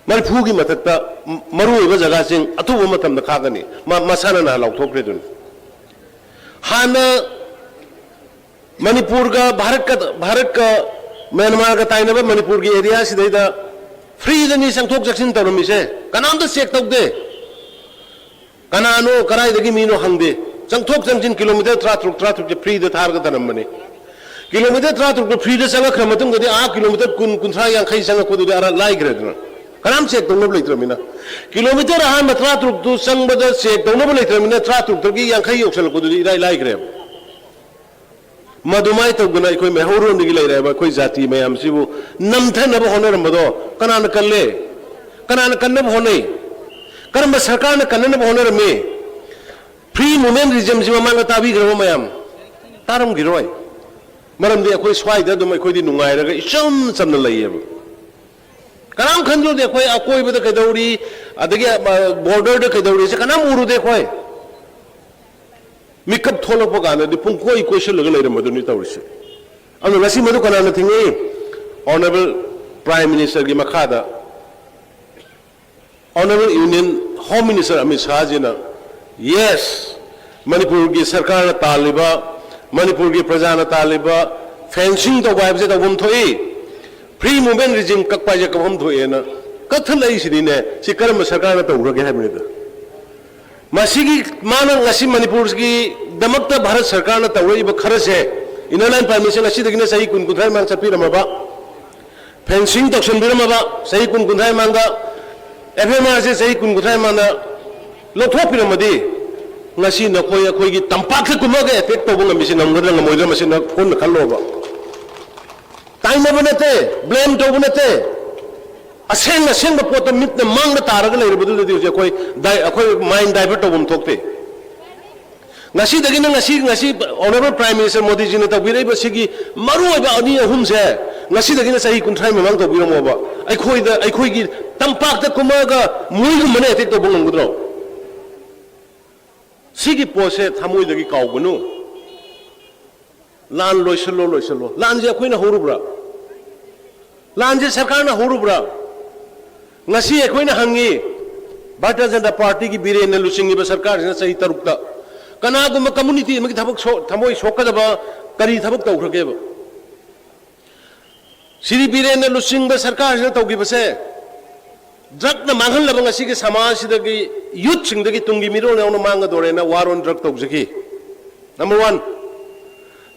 ꯃꯔꯤꯐꯨꯒꯤ ꯃꯊꯛꯇ ꯃꯔꯨꯑꯣꯏꯕ ꯖꯒꯥꯁꯤꯡ ꯑꯊꯨꯕ ꯃꯇꯝꯗ ꯈꯥꯛꯀꯅꯤ꯫ ꯃꯥ ꯃꯁꯥꯅ ꯅꯍꯥꯟ ꯂꯥꯎꯊꯣꯛꯈ꯭ꯔꯦ ꯑꯗꯨꯅꯤ꯫ ꯍꯥꯟꯅ ꯃꯅꯤꯄꯨꯔꯒ ꯚꯥꯔꯠꯀ, ꯚꯥꯔꯠꯀ ꯃ꯭ꯌꯥꯟꯃꯥꯔꯒ ꯇꯥꯏꯅꯕ ꯃꯅꯤꯄꯨꯔꯒꯤ ꯑꯦꯔꯤꯌꯥ ꯁꯤꯗꯩꯗ ꯐ꯭ꯔꯤꯗꯅꯤ ꯆꯪꯊꯣꯛ ꯆꯪꯁꯤꯟ ꯇꯧꯔꯝꯃꯤꯁꯦ, ꯀꯅꯥꯝꯇ ꯆꯦꯛ ꯇꯧꯗꯦ꯫ ꯀꯅꯥꯅꯣ, ꯀꯗꯥꯏꯗꯒꯤ ꯃꯤꯅꯣ ꯍꯪꯗꯦ꯫ ꯆꯪꯊꯣꯛ ꯆꯪꯁꯤꯟ ꯀꯤꯂꯣꯃꯤꯇꯔ ꯇꯔꯥꯇꯔꯨꯛ, ꯇꯔꯥꯇꯔꯨꯛꯁꯦ ꯐ꯭ꯔꯤꯗ ꯊꯥꯔꯒ ꯊꯅꯝꯕꯅꯤ꯫ ꯀꯤꯂꯣꯃꯤꯇꯔ ꯇꯔꯥꯇꯔꯨꯛꯇꯣ ꯐ꯭ꯔꯤꯗ ꯆꯪꯉꯛꯈ꯭ꯔ ꯃꯇꯨꯡꯗꯗꯤ ꯑꯥ ꯀꯤꯂꯣꯃꯤꯇꯔ ꯀꯨꯟ, ꯀꯨꯟꯊ꯭ꯔꯥ, ꯌꯥꯡꯈꯩ ꯆꯪꯉꯛꯄꯗꯨꯗꯤ ꯑꯔꯥ ꯂꯥꯏꯈ꯭ꯔꯦꯗꯅ꯫ ꯀꯅꯥꯝ ꯆꯦꯛ ꯇꯧꯅꯕ ꯂꯩꯇ꯭ꯔꯕꯅꯤꯅ꯫ ꯀꯤꯂꯣꯃꯤꯇꯔ ꯑꯍꯥꯟꯕ ꯇꯔꯥꯇꯔꯨꯛꯇꯨ ꯆꯪꯕꯗ ꯆꯦꯛ ꯇꯧꯅꯕ ꯂꯩꯇ꯭ꯔꯕꯅꯤꯅ ꯇꯔꯥꯇꯔꯨꯛꯇꯒꯤ ꯌꯥꯡꯈꯩ ꯌꯧꯁꯜꯂꯛꯄꯗꯨꯗꯤ ꯏꯔꯥꯏ ꯂꯥꯏꯈ꯭ꯔꯦꯕ꯫ ꯃꯗꯨꯃꯥꯏꯅ ꯇꯧꯗꯅ ꯑꯩꯈꯣꯏ ꯃꯩꯍꯧꯔꯣꯟꯗꯒꯤ ꯂꯩꯔꯛꯑꯕ ꯑꯩꯈꯣꯏ ꯖꯥꯇꯤ ꯃꯌꯥꯝꯁꯤꯕꯨ ꯅꯝꯊꯅꯕ ꯍꯣꯠꯅꯔꯝꯕꯗꯣ ꯀꯅꯥꯅ ꯀꯜꯂꯦ? ꯀꯅꯥꯅ ꯀꯟꯅꯕ ꯍꯣꯠꯅꯩ? ꯀꯔꯝꯕ ꯁꯔꯀꯥꯔꯅ ꯀꯟꯅꯅꯕ ꯍꯣꯠꯅꯔꯝꯃꯤ? Free movement regime ꯁꯤ ꯃꯃꯥꯡꯗ ꯇꯥꯕꯤꯈ꯭ꯔꯕ ꯃꯌꯥꯝ? ꯇꯥꯔꯝꯈꯤꯔꯣꯏ꯫ ꯃꯔꯝꯗꯤ ꯑꯩꯈꯣꯏ ꯁ꯭ꯋꯥꯏꯗ ꯑꯗꯨꯝ ꯑꯩꯈꯣꯏꯗꯤ ꯅꯨꯡꯉꯥꯏꯔꯒ ꯏꯆꯝ ꯆꯝꯅ ꯂꯩꯌꯦꯕ꯫ ꯀꯅꯥꯝ ꯈꯟꯖꯗꯦ ꯑꯩꯈꯣꯏ ꯑꯀꯣꯏꯕꯗ ꯀꯩꯗꯧꯔꯤ, ꯑꯗꯒꯤ, ꯑ, ꯕꯣꯔꯗꯔꯗ ꯀꯩꯗꯧꯔꯤꯁꯦ ꯀꯅꯥꯝ ꯎꯔꯨꯗꯦ ꯑꯩꯈꯣꯏ꯫ ꯃꯤꯀꯞ ꯊꯣꯛꯂꯛꯄ ꯀꯥꯟꯗꯗꯤ ꯄꯨꯡꯀꯣꯏ ꯀꯣꯏꯁꯤꯜꯂꯒ ꯂꯩꯔꯝꯕꯗꯨꯅꯤ ꯇꯧꯔꯤꯁꯦ꯫ ꯑꯗꯨꯅ ꯉꯁꯤ ꯃꯗꯨ ꯀꯅꯥꯅ ꯊꯤꯡꯉꯤ? Honourable Prime Ministerꯒꯤ ꯃꯈꯥꯗ Honourable Union Home Minister Amit ꯁꯥꯍꯖꯤꯅ, yes, ꯃꯅꯤꯄꯨꯔꯒꯤ ꯁꯔꯀꯥꯔꯅ ꯇꯥꯜꯂꯤꯕ, ꯃꯅꯤꯄꯨꯔꯒꯤ ꯄ꯭ꯔꯖꯥꯅ ꯇꯥꯜꯂꯤꯕ fencing ꯇꯧꯕ ꯍꯥꯏꯕꯁꯦ ꯇꯧꯐꯝ ꯊꯣꯛꯏ, free movement regime ꯀꯛꯄ ꯍꯥꯏꯁꯦ ꯀꯛꯐꯝ ꯊꯣꯛꯑꯦꯅ ꯀꯛꯊꯠꯂꯛꯏꯁꯤꯅꯤꯅꯦ꯫ ꯁꯤ ꯀꯔꯝꯕ ꯁꯔꯀꯥꯔꯅ ꯇꯧꯈ꯭ꯔꯒꯦ ꯍꯥꯏꯕꯅꯤꯗ꯫ ꯃꯁꯤꯒꯤ ꯃꯥꯅ ꯉꯁꯤ ꯃꯅꯤꯄꯨꯔꯒꯤꯗꯃꯛꯇ ꯚꯥꯔꯠ ꯁꯔꯀꯥꯔꯅ ꯇꯧꯔꯛꯏꯕ ꯈꯔꯁꯦ, Inner Line Permit ꯁꯦ ꯉꯁꯤꯗꯒꯤꯅ ꯆꯍꯤ ꯀꯨꯟ ꯀꯨꯟꯊ꯭ꯔꯥꯒꯤ ꯃꯃꯥꯡ ꯆꯠꯄꯤꯔꯝꯃꯕ, fencing ꯇꯧꯁꯟꯕꯤꯔꯝꯃꯕ, ꯆꯍꯤ ꯀꯨꯟ ꯀꯨꯟꯊ꯭ꯔꯥꯒꯤ ꯃꯃꯥꯡꯗ F M R ꯁꯦ ꯆꯍꯤ ꯀꯨꯟ ꯀꯨꯟꯊ꯭ꯔꯥꯒꯤ ꯃꯃꯥꯡꯗ ꯂꯧꯊꯣꯛꯄꯤꯔꯝꯃꯗꯤ, ꯉꯁꯤ ꯅꯈꯣꯏ ꯑꯩꯈꯣꯏꯒꯤ ꯇꯝꯄꯥꯛꯇ ꯀꯨꯝꯃꯒ attack ꯇꯧꯕ ꯉꯝꯃꯤꯁꯤ ꯉꯝꯒꯗ꯭ꯔꯥ ꯉꯝꯃꯣꯏꯗ꯭ꯔꯥ, ꯃꯁꯤ ꯅꯈꯣꯏꯅ ꯈꯜꯂꯣꯕ꯫ ꯇꯥꯏꯅꯕ ꯅꯠꯇꯦ, blame ꯇꯧꯕ ꯅꯠꯇꯦ, ꯑꯁꯦꯡ ꯑꯁꯦꯡꯕ ꯄꯣꯠꯇ ꯃꯤꯠꯅ ꯃꯥꯡꯗ ꯇꯥꯔꯒ ꯂꯩꯔꯕꯗꯨꯗꯗꯤ ꯍꯧꯖꯤꯛ ꯑꯩꯈꯣꯏ ꯗꯥꯏ-, ꯑꯩꯈꯣꯏ mind divert ꯇꯧꯐꯝ ꯊꯣꯛꯇꯦ꯫ ꯉꯁꯤꯗꯒꯤꯅ ꯉꯁꯤ, ꯉꯁꯤ Honourable Prime Minister ꯃꯣꯗꯤꯖꯤꯅ ꯇꯧꯕꯤꯔꯛꯏꯕ ꯁꯤꯒꯤ ꯃꯔꯨꯑꯣꯏꯕ ꯑꯅꯤ ꯑꯍꯨꯝꯁꯦ ꯉꯁꯤꯗꯒꯤꯅ ꯆꯍꯤ ꯀꯨꯟꯊ꯭ꯔꯥꯒꯤ ꯃꯃꯥꯡ ꯇꯧꯕꯤꯔꯝꯃꯣꯕ꯫ ꯑꯩꯈꯣꯏꯗ, ꯑꯩꯈꯣꯏꯒꯤ ꯇꯝꯄꯥꯛꯇ ꯀꯨꯝꯃꯛꯑꯒ ꯃꯣꯏꯒꯨꯝꯕꯅ attack ꯇꯧꯕ ꯉꯝꯒꯗ꯭ꯔꯣ? ꯁꯤꯒꯤ ꯄꯣꯠꯁꯦ ꯊꯃꯣꯏꯗꯒꯤ ꯀꯥꯎꯒꯅꯨ꯫ ꯂꯥꯟ ꯂꯣꯏꯁꯤꯜꯂꯣ, ꯂꯣꯏꯁꯤꯜꯂꯣ꯫ ꯂꯥꯟꯁꯦ ꯑꯩꯈꯣꯏꯅ ꯍꯧꯔꯨꯕ꯭ꯔꯥ? ꯂꯥꯟꯁꯦ ꯁꯔꯀꯥꯔꯅ ꯍꯧꯔꯨꯕ꯭ꯔꯥ? ꯉꯁꯤ ꯑꯩꯈꯣꯏꯅ ꯍꯪꯉꯤ, ꯚꯥꯔꯇꯤꯌ ꯖꯅꯇꯥ ꯄꯥꯔꯇꯤꯒꯤ ꯕꯤꯔꯦꯟꯅ ꯂꯨꯆꯤꯡꯉꯤꯕ ꯁꯔꯀꯥꯔꯁꯤꯅ ꯆꯍꯤ ꯇꯔꯨꯛꯇ ꯀꯅꯥꯒꯨꯝꯕ community ꯑꯃꯒꯤ ꯊꯕꯛ ꯁꯣ-, ꯊꯃꯣꯏ ꯁꯣꯛꯀꯗꯕ ꯀꯔꯤ ꯊꯕꯛ ꯇꯧꯈ꯭ꯔꯒꯦꯕ? ꯁ꯭ꯔꯤ ꯕꯤꯔꯦꯟꯅ ꯂꯨꯆꯤꯡꯕ ꯁꯔꯀꯥꯔꯁꯤꯅ ꯇꯧꯈꯤꯕꯁꯦ, drug ꯅ ꯃꯥꯡꯍꯜꯂꯕ ꯉꯁꯤꯒꯤ ꯁꯃꯥꯖꯁꯤꯗꯒꯤ, youth ꯁꯤꯡꯗꯒꯤ ꯇꯨꯡꯒꯤ ꯃꯤꯔꯣꯜ ꯌꯥꯎꯅ ꯃꯥꯡꯒꯗꯣꯔꯦꯅ war on drug ꯇꯧꯖꯈꯤ꯫ Number one꯫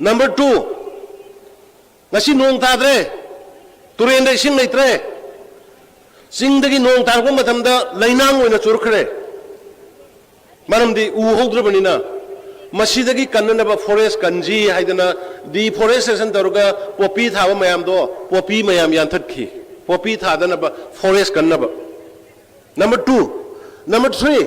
Number two, ꯉꯁꯤ ꯅꯣꯡ ꯇꯥꯗ꯭ꯔꯦ, ꯇꯨꯔꯦꯟꯗ ꯏꯁꯤꯡ ꯂꯩꯇ꯭ꯔꯦ, ꯆꯤꯡꯗꯒꯤ ꯅꯣꯡ ꯇꯥꯔꯛꯄ ꯃꯇꯝꯗ ꯂꯩꯅꯥꯡ ꯑꯣꯏꯅ ꯆꯨꯔꯛꯈ꯭ꯔꯦ꯫ ꯃꯔꯝꯗꯤ ꯎ ꯍꯧꯗ꯭ꯔꯕꯅꯤꯅ꯫ ꯃꯁꯤꯗꯒꯤ ꯀꯟꯅꯅꯕ forest ꯀꯟꯁꯤ ꯍꯥꯏꯗꯅ deforestation ꯇꯧꯔꯒ ꯄꯣꯄꯤ ꯊꯥꯕ ꯃꯌꯥꯝꯗꯣ, ꯄꯣꯄꯤ ꯃꯌꯥꯝ ꯌꯥꯟꯊꯠꯈꯤ꯫ ꯄꯣꯄꯤ ꯊꯥꯗꯅꯕ, forest ꯀꯟꯅꯕ꯫ Number two꯫ Number three,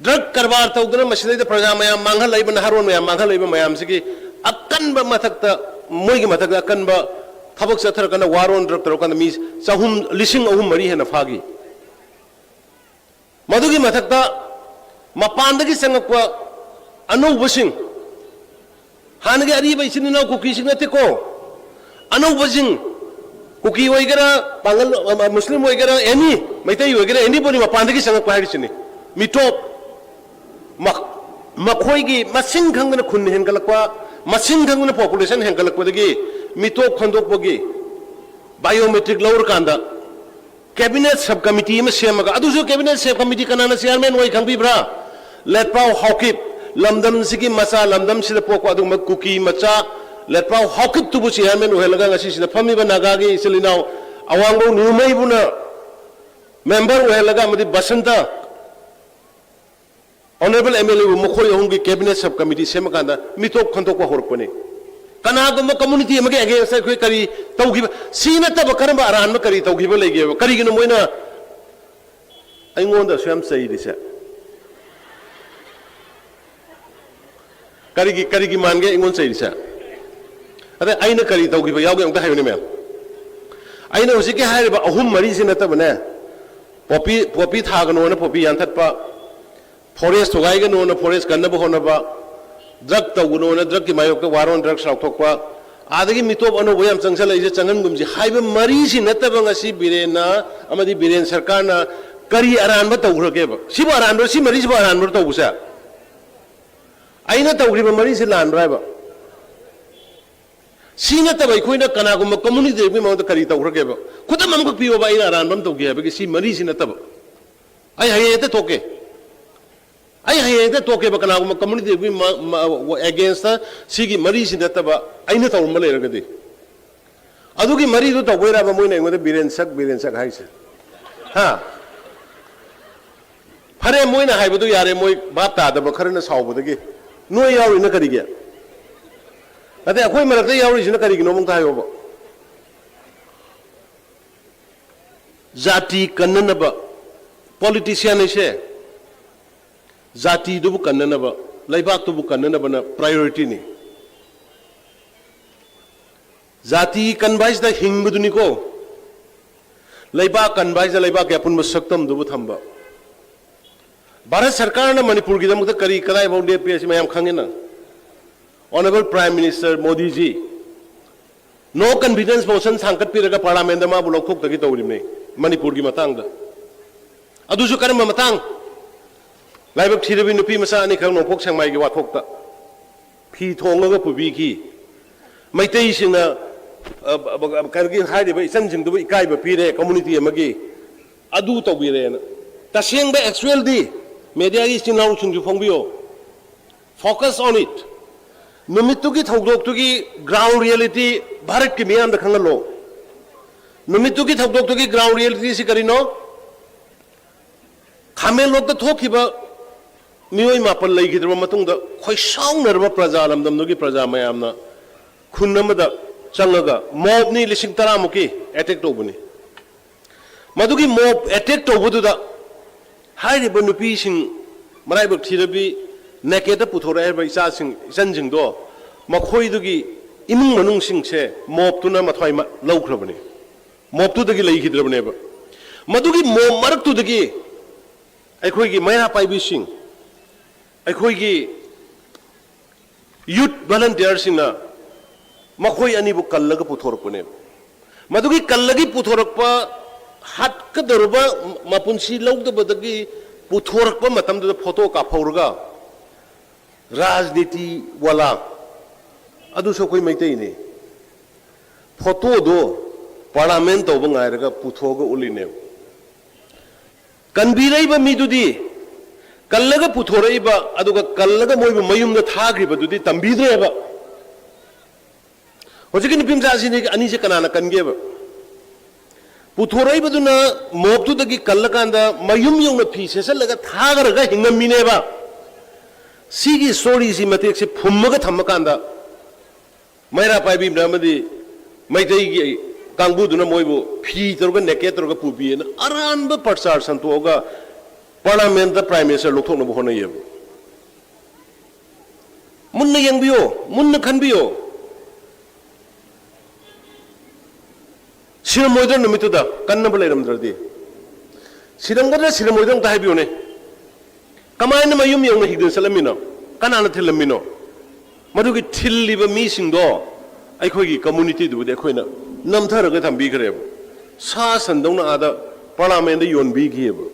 drug ꯀꯔꯕꯥꯔ ꯇꯧꯗꯨꯅ ꯃꯁꯤꯗꯩꯗ ꯄ꯭ꯔꯖꯥ ꯃꯌꯥꯝ ꯃꯥꯡꯍꯜꯂꯛꯏꯕ, ꯅꯍꯥꯔꯣꯟ ꯃꯌꯥꯝ ꯃꯥꯡꯍꯜꯂꯛꯏꯕ ꯃꯌꯥꯝꯁꯤꯒꯤ ꯑꯀꯟꯕ ꯃꯊꯛꯇ, ꯃꯣꯏꯒꯤ ꯃꯊꯛꯇ ꯑꯀꯟꯕ ꯊꯕꯛ ꯆꯠꯊꯔꯀꯥꯟꯗ war on drug ꯇꯧꯔꯀꯥꯟꯗ ꯃꯤ ꯆꯍꯨꯝ, ꯂꯤꯁꯤꯡ ꯑꯍꯨꯝ ꯃꯔꯤ ꯍꯦꯟꯅ ꯐꯥꯈꯤ꯫ ꯃꯗꯨꯒꯤ ꯃꯊꯛꯇ ꯃꯄꯥꯟꯗꯒꯤ ꯆꯪꯉꯛꯄ ꯑꯅꯧꯕꯁꯤꯡ, ꯍꯥꯟꯅꯒꯤ ꯑꯔꯤꯕ ꯏꯆꯤꯟ ꯏꯅꯥꯎ ꯀꯨꯀꯤꯁꯤꯡ ꯅꯠꯇꯦꯀꯣ, ꯑꯅꯧꯕꯁꯤꯡ, ꯀꯨꯀꯤ ꯑꯣꯏꯒꯦꯔꯥ, ꯄꯥꯡꯒꯜ, ꯑ, ꯃꯨꯁꯂꯤꯝ ꯑꯣꯏꯒꯦꯔꯥ, ꯑꯦꯅꯤ, ꯃꯩꯇꯩ ꯑꯣꯏꯒꯦꯔꯥ, ꯑꯦꯅꯤꯕꯣꯗꯤ ꯃꯄꯥꯟꯗꯒꯤ ꯆꯪꯉꯛꯄ ꯍꯥꯏꯔꯤꯁꯤꯅꯤ꯫ ꯃꯤꯇꯣꯞ, ꯃ-, ꯃꯈꯣꯏꯒꯤ ꯃꯁꯤꯡ ꯈꯪꯗꯅ ꯈꯨꯟ ꯍꯦꯟꯒꯠꯂꯛꯄ, ꯃꯁꯤꯡ ꯈꯪꯗꯅ ꯄꯣꯄꯨꯂꯦꯁꯟ ꯍꯦꯟꯒꯠꯂꯛꯄꯗꯒꯤ ꯃꯤꯇꯣꯞ ꯈꯟꯗꯣꯛꯄꯒꯤ ꯕꯥꯏꯑꯣꯃꯦꯇ꯭ꯔꯤꯛ ꯂꯧꯔꯀꯥꯟꯗ ꯀꯦꯕꯤꯅꯦꯠ ꯁꯕ ꯀꯃꯤꯇꯤ ꯑꯃ ꯁꯦꯝꯃꯒ, ꯑꯗꯨꯁꯨ ꯀꯦꯕꯤꯅꯦꯠ ꯁꯕ ꯀꯃꯤꯇꯤ ꯀꯅꯥꯅ ꯆꯤꯌꯥꯔꯃꯦꯟ ꯑꯣꯏ ꯈꯪꯕꯤꯕ꯭ꯔꯥ? ꯂꯦꯠꯄꯥꯎ ꯍꯥꯎꯀꯤꯞ, ꯂꯝꯗꯝꯁꯤꯒꯤ ꯃꯆꯥ, ꯂꯝꯗꯝꯁꯤꯗ ꯄꯣꯛꯄ ꯑꯗꯨꯒꯨꯝꯕ ꯀꯨꯀꯤ ꯃꯆꯥ ꯂꯦꯠꯄꯥꯎ ꯍꯥꯎꯀꯤꯞꯇꯨꯕꯨ ꯆꯤꯌꯥꯔꯃꯦꯟ ꯑꯣꯏꯍꯜꯂꯒ ꯉꯁꯤꯁꯤꯗ ꯐꯝꯃꯤꯕ ꯅꯥꯒꯥꯒꯤ ꯏꯆꯤꯜ ꯏꯅꯥꯎ ꯑꯋꯥꯡꯕꯧ ꯅ꯭ꯌꯨꯃꯩꯕꯨꯅ ꯃꯦꯝꯕꯔ ꯑꯣꯏꯍꯜꯂꯒ ꯑꯃꯗꯤ ꯕꯁꯟꯇ, ꯑꯣꯅꯔꯦꯕꯜ ꯑꯦꯝ ꯑꯦꯜ ꯑꯦꯕꯨ ꯃꯈꯣꯏ ꯑꯍꯨꯝꯒꯤ ꯀꯦꯕꯤꯅꯦꯠ ꯁꯕ ꯀꯃꯤꯇꯤ ꯁꯦꯝꯃꯀꯥꯟꯗ ꯃꯤꯇꯣꯞ ꯈꯟꯗꯣꯛꯄ ꯍꯧꯔꯛꯄꯅꯤ꯫ ꯀꯅꯥꯒꯨꯝꯕ ꯀꯝꯃꯨꯅꯤꯇꯤ ꯑꯃꯒꯤ ꯑꯒꯦꯟꯁꯇ ꯑꯩꯈꯣꯏ ꯀꯔꯤ ꯇꯧꯈꯤꯕ? ꯁꯤ ꯅꯠꯇꯕ ꯀꯔꯝꯕ ꯑꯔꯥꯟꯕ ꯀꯔꯤ ꯇꯧꯈꯤꯕ ꯂꯩꯒꯦꯕ? ꯀꯔꯤꯒꯤꯅꯣ ꯃꯣꯏꯅ ꯑꯩꯉꯣꯟꯗ ꯑꯁꯨꯛ ꯌꯥꯝ ꯆꯩꯔꯤꯁꯦ? ꯀꯔꯤꯒꯤ, ꯀꯔꯤꯒꯤ ꯃꯥꯟꯒꯦ ꯑꯩꯉꯣꯟꯗ ꯆꯩꯔꯤꯁꯦ? ꯑꯗ ꯑꯩꯅ ꯀꯔꯤ ꯇꯧꯈꯤꯕ ꯌꯥꯎꯒꯦ ꯑꯝꯇ ꯍꯥꯏꯌꯨꯅꯦ, ꯃꯦꯝ꯫ ꯑꯩꯅ ꯍꯧꯖꯤꯛꯀꯤ ꯍꯥꯏꯔꯤꯕ ꯑꯍꯨꯝ ꯃꯔꯤꯁꯤ ꯅꯠꯇꯕꯅꯦ, ꯄꯣꯄꯤ, ꯄꯣꯄꯤ ꯊꯥꯒꯅꯣꯅ ꯄꯣꯄꯤ ꯌꯥꯟꯊꯠꯄ, ꯐꯣꯔꯦꯁ ꯊꯨꯒꯥꯏꯒꯅꯣꯅ ꯐꯣꯔꯦꯁ ꯀꯟꯅꯕ ꯍꯣꯠꯅꯕ, ꯗ꯭ꯔꯒ ꯇꯧꯒꯅꯣꯅ ꯗ꯭ꯔꯒꯀꯤ ꯃꯥꯌꯣꯛꯇ ꯋꯥꯔ ꯑꯣꯟ ꯗ꯭ꯔꯒꯁ ꯂꯥꯎꯊꯣꯛꯄ, ꯑꯗꯒꯤ ꯃꯤꯇꯣꯞ ꯑꯅꯧꯕ ꯌꯥꯝ ꯆꯪꯁꯜꯂꯛꯏꯁꯦ ꯆꯪꯍꯟꯒꯨꯝꯁꯤ ꯍꯥꯏꯕ ꯃꯔꯤꯁꯤ ꯅꯠꯇꯕ ꯉꯁꯤ ꯕꯤꯔꯦꯟꯅ ꯑꯃꯗꯤ ꯕꯤꯔꯦꯟ ꯁꯔꯀꯥꯔꯅ ꯀꯔꯤ ꯑꯔꯥꯟꯕ ꯇꯧꯈ꯭ꯔꯒꯦꯕ? ꯁꯤꯕꯨ ꯑꯔꯥꯟꯕ, ꯁꯤ ꯃꯔꯤꯁꯤꯕꯨ ꯑꯔꯥꯟꯕ ꯇꯧꯕꯁꯦ? ꯑꯩꯅ ꯇꯧꯈ꯭ꯔꯤꯕ ꯃꯔꯤꯁꯤ ꯂꯥꯟꯕ꯭ꯔꯥ ꯍꯥꯏꯕ? ꯁꯤ ꯅꯠꯇꯕ ꯑꯩꯈꯣꯏꯅ ꯀꯅꯥꯒꯨꯝꯕ ꯀꯝꯃꯨꯅꯤꯇꯤ ꯑꯃꯒꯤ ꯃꯉꯣꯟꯗ ꯀꯔꯤ ꯇꯧꯈ꯭ꯔꯒꯦꯕ? ꯈꯨꯗꯝ ꯑꯃꯈꯛ ꯄꯤꯌꯣꯕ, ꯑꯩꯅ ꯑꯔꯥꯟꯕ ꯑꯃ ꯇꯧꯈꯤ ꯍꯥꯏꯕꯒꯤ, ꯁꯤ ꯃꯔꯤꯁꯤ ꯅꯠꯇꯕ꯫ ꯑꯩ ꯍꯌꯦꯡ ꯍꯦꯛꯇ ꯇꯣꯛꯀꯦ꯫ ꯑꯩ ꯍꯌꯦꯡ ꯍꯦꯛꯇ ꯇꯣꯛꯀꯦꯕ, ꯀꯅꯥꯒꯨꯝꯕ ꯀꯝꯃꯨꯅꯤꯇꯤ ꯑꯃꯒꯤ ꯃ-, ꯃ-, against ꯁꯤꯒꯤ ꯃꯔꯤꯁꯤ ꯅꯠꯇꯕ ꯑꯩꯅ ꯇꯧꯔꯝꯕ ꯂꯩꯔꯒꯗꯤ꯫ ꯑꯗꯨꯒꯤ ꯃꯔꯤꯗꯨ ꯇꯧꯕꯩꯔꯕ ꯃꯣꯏꯅ ꯑꯩꯉꯣꯟꯗ ꯕꯤꯔꯦꯟ ꯁꯛ, ꯕꯤꯔꯦꯟ ꯁꯛ ꯍꯥꯏꯁꯦ? ꯍꯥ? ꯐꯔꯦ, ꯃꯣꯏꯅ ꯍꯥꯏꯕꯗꯨ ꯌꯥꯔꯦ, ꯃꯣꯏ ꯚꯥꯞ ꯇꯥꯗꯕ ꯈꯔꯅ ꯁꯥꯎꯕꯗꯒꯤ꯫ ꯅꯣꯏ ꯌꯥꯎꯔꯤꯅ ꯀꯔꯤꯒꯤ? ꯑꯗꯩ ꯑꯩꯈꯣꯏ ꯃꯔꯛꯇ ꯌꯥꯎꯔꯤꯁꯤꯅ ꯀꯔꯤꯒꯤꯅꯣ ꯑꯃꯨꯛꯇ ꯍꯥꯏꯌꯣꯕ꯫ ꯖꯥꯇꯤ ꯀꯟꯅꯅꯕ, ꯄꯣꯂꯤꯇꯤꯁꯤꯌꯥꯟ ꯍꯥꯏꯁꯦ ꯖꯥꯇꯤꯗꯨꯕꯨ ꯀꯟꯅꯅꯕ, ꯂꯩꯕꯥꯛꯇꯨꯕꯨ ꯀꯟꯅꯅꯕꯅ ꯄ꯭ꯔꯥꯏꯌꯣꯔꯤꯇꯤꯅꯤ꯫ ꯖꯥꯇꯤ ꯀꯟꯕ ꯍꯥꯏꯁꯤꯗ ꯍꯤꯡꯕꯗꯨꯅꯤꯀꯣ꯫ ꯂꯩꯕꯥꯛ ꯀꯟꯕ ꯍꯥꯏꯁꯤꯗ ꯂꯩꯕꯥꯛꯀꯤ ꯑꯄꯨꯟꯕ ꯁꯛꯇꯝꯗꯨꯕꯨ ꯊꯝꯕ꯫ ꯚꯥꯔꯠ ꯁꯔꯀꯥꯔꯅ ꯃꯅꯤꯄꯨꯔꯒꯤꯗꯃꯛꯇ ꯀꯔꯤ ꯀꯗꯥꯏꯐꯥꯎ ꯂꯦꯞꯄꯤ ꯍꯥꯏꯁꯤ ꯃꯌꯥꯝ ꯈꯪꯉꯤꯅ꯫ Honourable Prime Minister ꯃꯣꯗꯤꯖꯤ, no confidence motion ꯊꯥꯡꯒꯠꯄꯤꯔꯒ ꯄꯥꯔꯂꯥꯃꯦꯟꯗ ꯃꯥꯕꯨ ꯂꯧꯊꯣꯛꯇꯒꯦ ꯇꯧꯔꯤꯕꯅꯤ ꯃꯅꯤꯄꯨꯔꯒꯤ ꯃꯇꯥꯡꯗ꯫ ꯑꯗꯨꯁꯨ ꯀꯔꯝꯕ ꯃꯇꯥꯡ? ꯂꯥꯏꯕꯛ ꯊꯤꯔꯕꯤ ꯅꯨꯄꯤ ꯃꯆꯥ ꯑꯅꯤꯈꯛ ꯅꯣꯡꯄꯣꯛ ꯁꯦꯛꯃꯥꯏꯒꯤ ꯋꯥꯊꯣꯛꯇ ꯐꯤ ꯊꯣꯡꯉꯒ ꯄꯨꯕꯤꯈꯤ꯫ ꯃꯩꯇꯩꯁꯤꯡꯅ, ꯑ, ꯑ, ꯀꯩꯅꯣꯒꯤ ꯍꯥꯏꯔꯤꯕ ꯏꯆꯟꯁꯤꯡꯗꯨꯕꯨ ꯏꯀꯥꯏꯕ ꯄꯤꯔꯦ, community ꯑꯃꯒꯤ ꯑꯗꯨ ꯇꯧꯕꯤꯔꯦꯅ꯫ ꯇꯁꯦꯡꯕ actualꯗꯤ mediaꯒꯤ ꯏꯆꯤꯟ ꯏꯅꯥꯎꯁꯤꯡꯁꯨ ꯐꯣꯡꯕꯤꯌꯣ꯫ Focus on it꯫ ꯅꯨꯃꯤꯠꯇꯨꯒꯤ ꯊꯧꯗꯣꯛꯇꯨꯒꯤ ground reality ꯚꯥꯔꯠꯀꯤ ꯃꯤꯌꯥꯝꯗ ꯈꯪꯍꯜꯂꯣ꯫ ꯅꯨꯃꯤꯠꯇꯨꯒꯤ ꯊꯧꯗꯣꯛꯇꯨꯒꯤ ground realityꯁꯤ ꯀꯔꯤꯅꯣ? ꯈꯥꯃꯦꯟꯂꯣꯛꯇ ꯊꯣꯛꯈꯤꯕ ꯃꯤꯑꯣꯏ ꯃꯥꯄꯟ ꯂꯩꯈꯤꯗ꯭ꯔꯕ ꯃꯇꯨꯡꯗ, ꯈꯣꯏꯁꯥꯎꯅꯔꯕ ꯄ꯭ꯔꯖꯥ, ꯂꯝꯗꯝꯗꯨꯒꯤ ꯄ꯭ꯔꯖꯥ ꯃꯌꯥꯝꯅ ꯈꯨꯟ ꯑꯃꯗ ꯆꯪꯉꯒ ꯃꯣꯕꯅꯤ ꯂꯤꯁꯤꯡ ꯇꯔꯥꯃꯨꯛꯀꯤ attack ꯇꯧꯕꯅꯤ꯫ ꯃꯗꯨꯒꯤ ꯃꯣꯕ attack ꯇꯧꯕꯗꯨꯗ ꯍꯥꯏꯔꯤꯕ ꯅꯨꯄꯤꯁꯤꯡ, ꯃꯔꯥꯏꯕꯛ ꯊꯤꯔꯕꯤ, nakedꯇ ꯄꯨꯊꯣꯔꯛꯑꯦ ꯍꯥꯏꯕ ꯏꯆꯥꯁꯤꯡ, ꯏꯆꯟꯁꯤꯡꯗꯣ, ꯃꯈꯣꯏꯗꯨꯒꯤ ꯏꯃꯨꯡ ꯃꯅꯨꯡꯁꯤꯡꯁꯦ ꯃꯣꯕꯇꯨꯅ ꯃꯊ꯭ꯋꯥꯏ ꯃ-, ꯂꯧꯈ꯭ꯔꯕꯅꯤ꯫ ꯃꯣꯕꯇꯨꯗꯒꯤ ꯂꯩꯈꯤꯗ꯭ꯔꯕꯅꯦꯕ꯫ ꯃꯗꯨꯒꯤ ꯃꯣꯕ ꯃꯔꯛꯇꯨꯗꯒꯤ ꯑꯩꯈꯣꯏꯒꯤ ꯃꯩꯔꯥ ꯄꯥꯏꯕꯤꯁꯤꯡ, ꯑꯩꯈꯣꯏꯒꯤ youth volunteerꯁꯤꯡꯅ ꯃꯈꯣꯏ ꯑꯅꯤꯕꯨ ꯀꯜꯂꯒ ꯄꯨꯊꯣꯔꯛꯄꯅꯦꯕ꯫ ꯃꯗꯨꯒꯤ ꯀꯜꯂꯒꯤ ꯄꯨꯊꯣꯔꯛꯄ, ꯍꯥꯠꯀꯗꯧꯔꯕ, ꯃꯄꯨꯟꯁꯤ ꯂꯧꯗꯕꯗꯒꯤ ꯄꯨꯊꯣꯔꯛꯄ ꯃꯇꯝꯗꯨꯗ ꯐꯣꯇꯣ ꯀꯥꯞꯍꯧꯔꯒ, ꯔꯥꯖꯅꯤꯇꯤ ꯋꯥꯂꯥ, ꯑꯗꯨꯁꯨ ꯑꯩꯈꯣꯏ ꯃꯩꯇꯩꯅꯤ꯫ ꯐꯣꯇꯣꯗꯣ ꯄꯥꯔꯂꯥꯃꯦꯟ ꯇꯧꯕ ꯉꯥꯏꯔꯒ ꯄꯨꯊꯣꯛꯑꯒ ꯎꯠꯂꯤꯅꯦꯕ꯫ ꯀꯟꯕꯤꯔꯛꯏꯕ ꯃꯤꯗꯨꯗꯤ, ꯀꯜꯂꯒ ꯄꯨꯊꯣꯔꯛꯏꯕ, ꯑꯗꯨꯒ ꯀꯜꯂꯒ ꯃꯣꯏꯕꯨ ꯃꯌꯨꯝꯗ ꯊꯥꯈ꯭ꯔꯤꯕꯗꯨꯗꯤ ꯇꯝꯕꯤꯗ꯭ꯔꯦꯕ꯫ ꯍꯧꯖꯤꯛꯀꯤ ꯅꯨꯄꯤ ꯃꯆꯥꯁꯤꯅꯤ ꯑꯅꯤꯁꯦ ꯀꯅꯥꯅ ꯀꯟꯒꯦꯕ? ꯄꯨꯊꯣꯔꯛꯏꯕꯗꯨꯅ ꯃꯣꯕꯇꯨꯗꯒꯤ ꯀꯜꯂꯀꯥꯟꯗ ꯃꯌꯨꯝ ꯌꯧꯅ ꯐꯤ ꯁꯦꯠꯆꯜꯂꯒ ꯊꯥꯈ꯭ꯔꯒ ꯍꯤꯡꯉꯝꯃꯤꯅꯦꯕ꯫ ꯁꯤꯒꯤ storyꯁꯤ, ꯃꯇꯦꯛꯁꯤ ꯐꯨꯝꯃꯒ ꯊꯝꯃꯀꯥꯟꯗ ꯃꯩꯔꯥ ꯄꯥꯏꯕꯤꯅ ꯑꯃꯗꯤ ꯃꯩꯇꯩꯒꯤ ꯀꯥꯡꯕꯨꯗꯨꯅ ꯃꯣꯏꯕꯨ ꯐꯤ ꯇꯧꯔꯒ, naked ꯇꯧꯔꯒ ꯄꯨꯕꯤꯑꯅ ꯑꯔꯥꯟꯕ ꯄ꯭ꯔꯆꯥꯔ ꯁꯟꯇꯣꯛꯑꯒ ꯄꯥꯔꯂꯥꯃꯦꯟꯗ Prime Minister ꯂꯧꯊꯣꯛꯅꯕ ꯍꯣꯠꯅꯩꯌꯦꯕ꯫ ꯃꯨꯟꯅ ꯌꯦꯡꯕꯤꯌꯣ, ꯃꯨꯟꯅ ꯈꯟꯕꯤꯌꯣ꯫ ꯁꯤꯔꯝꯃꯣꯏꯗ꯭ꯔ ꯅꯨꯃꯤꯠꯇꯨꯗ, ꯀꯟꯅꯕ ꯂꯩꯔꯝꯗ꯭ꯔꯗꯤ? ꯁꯤꯔꯝꯒꯗ꯭ꯔꯥ ꯁꯤꯔꯝꯃꯣꯏꯗ꯭ꯔꯥ ꯑꯝꯇ ꯍꯥꯏꯕꯤꯌꯨꯅꯦ꯫ ꯀꯃꯥꯏꯅ ꯃꯌꯨꯝ ꯌꯧꯅ ꯍꯤꯡꯗꯅ ꯆꯠꯂꯝꯃꯤꯅꯣ? ꯀꯅꯥꯅ ꯊꯤꯜꯂꯝꯃꯤꯅꯣ? ꯃꯗꯨꯒꯤ ꯊꯤꯜꯂꯤꯕ ꯃꯤꯁꯤꯡꯗꯣ ꯑꯩꯈꯣꯏꯒꯤ ꯀꯝꯃꯨꯅꯤꯇꯤꯗꯨꯕꯨꯗꯤ ꯑꯩꯈꯣꯏꯅ ꯅꯝꯊꯔꯒ ꯊꯝꯕꯤꯈ꯭ꯔꯦꯕ꯫ ꯁꯥ ꯁꯟꯗꯧꯅ ꯑꯥꯗ ꯄꯥꯔꯂꯥꯃꯦꯟꯗ ꯌꯣꯟꯕꯤꯈꯤꯑꯕ꯫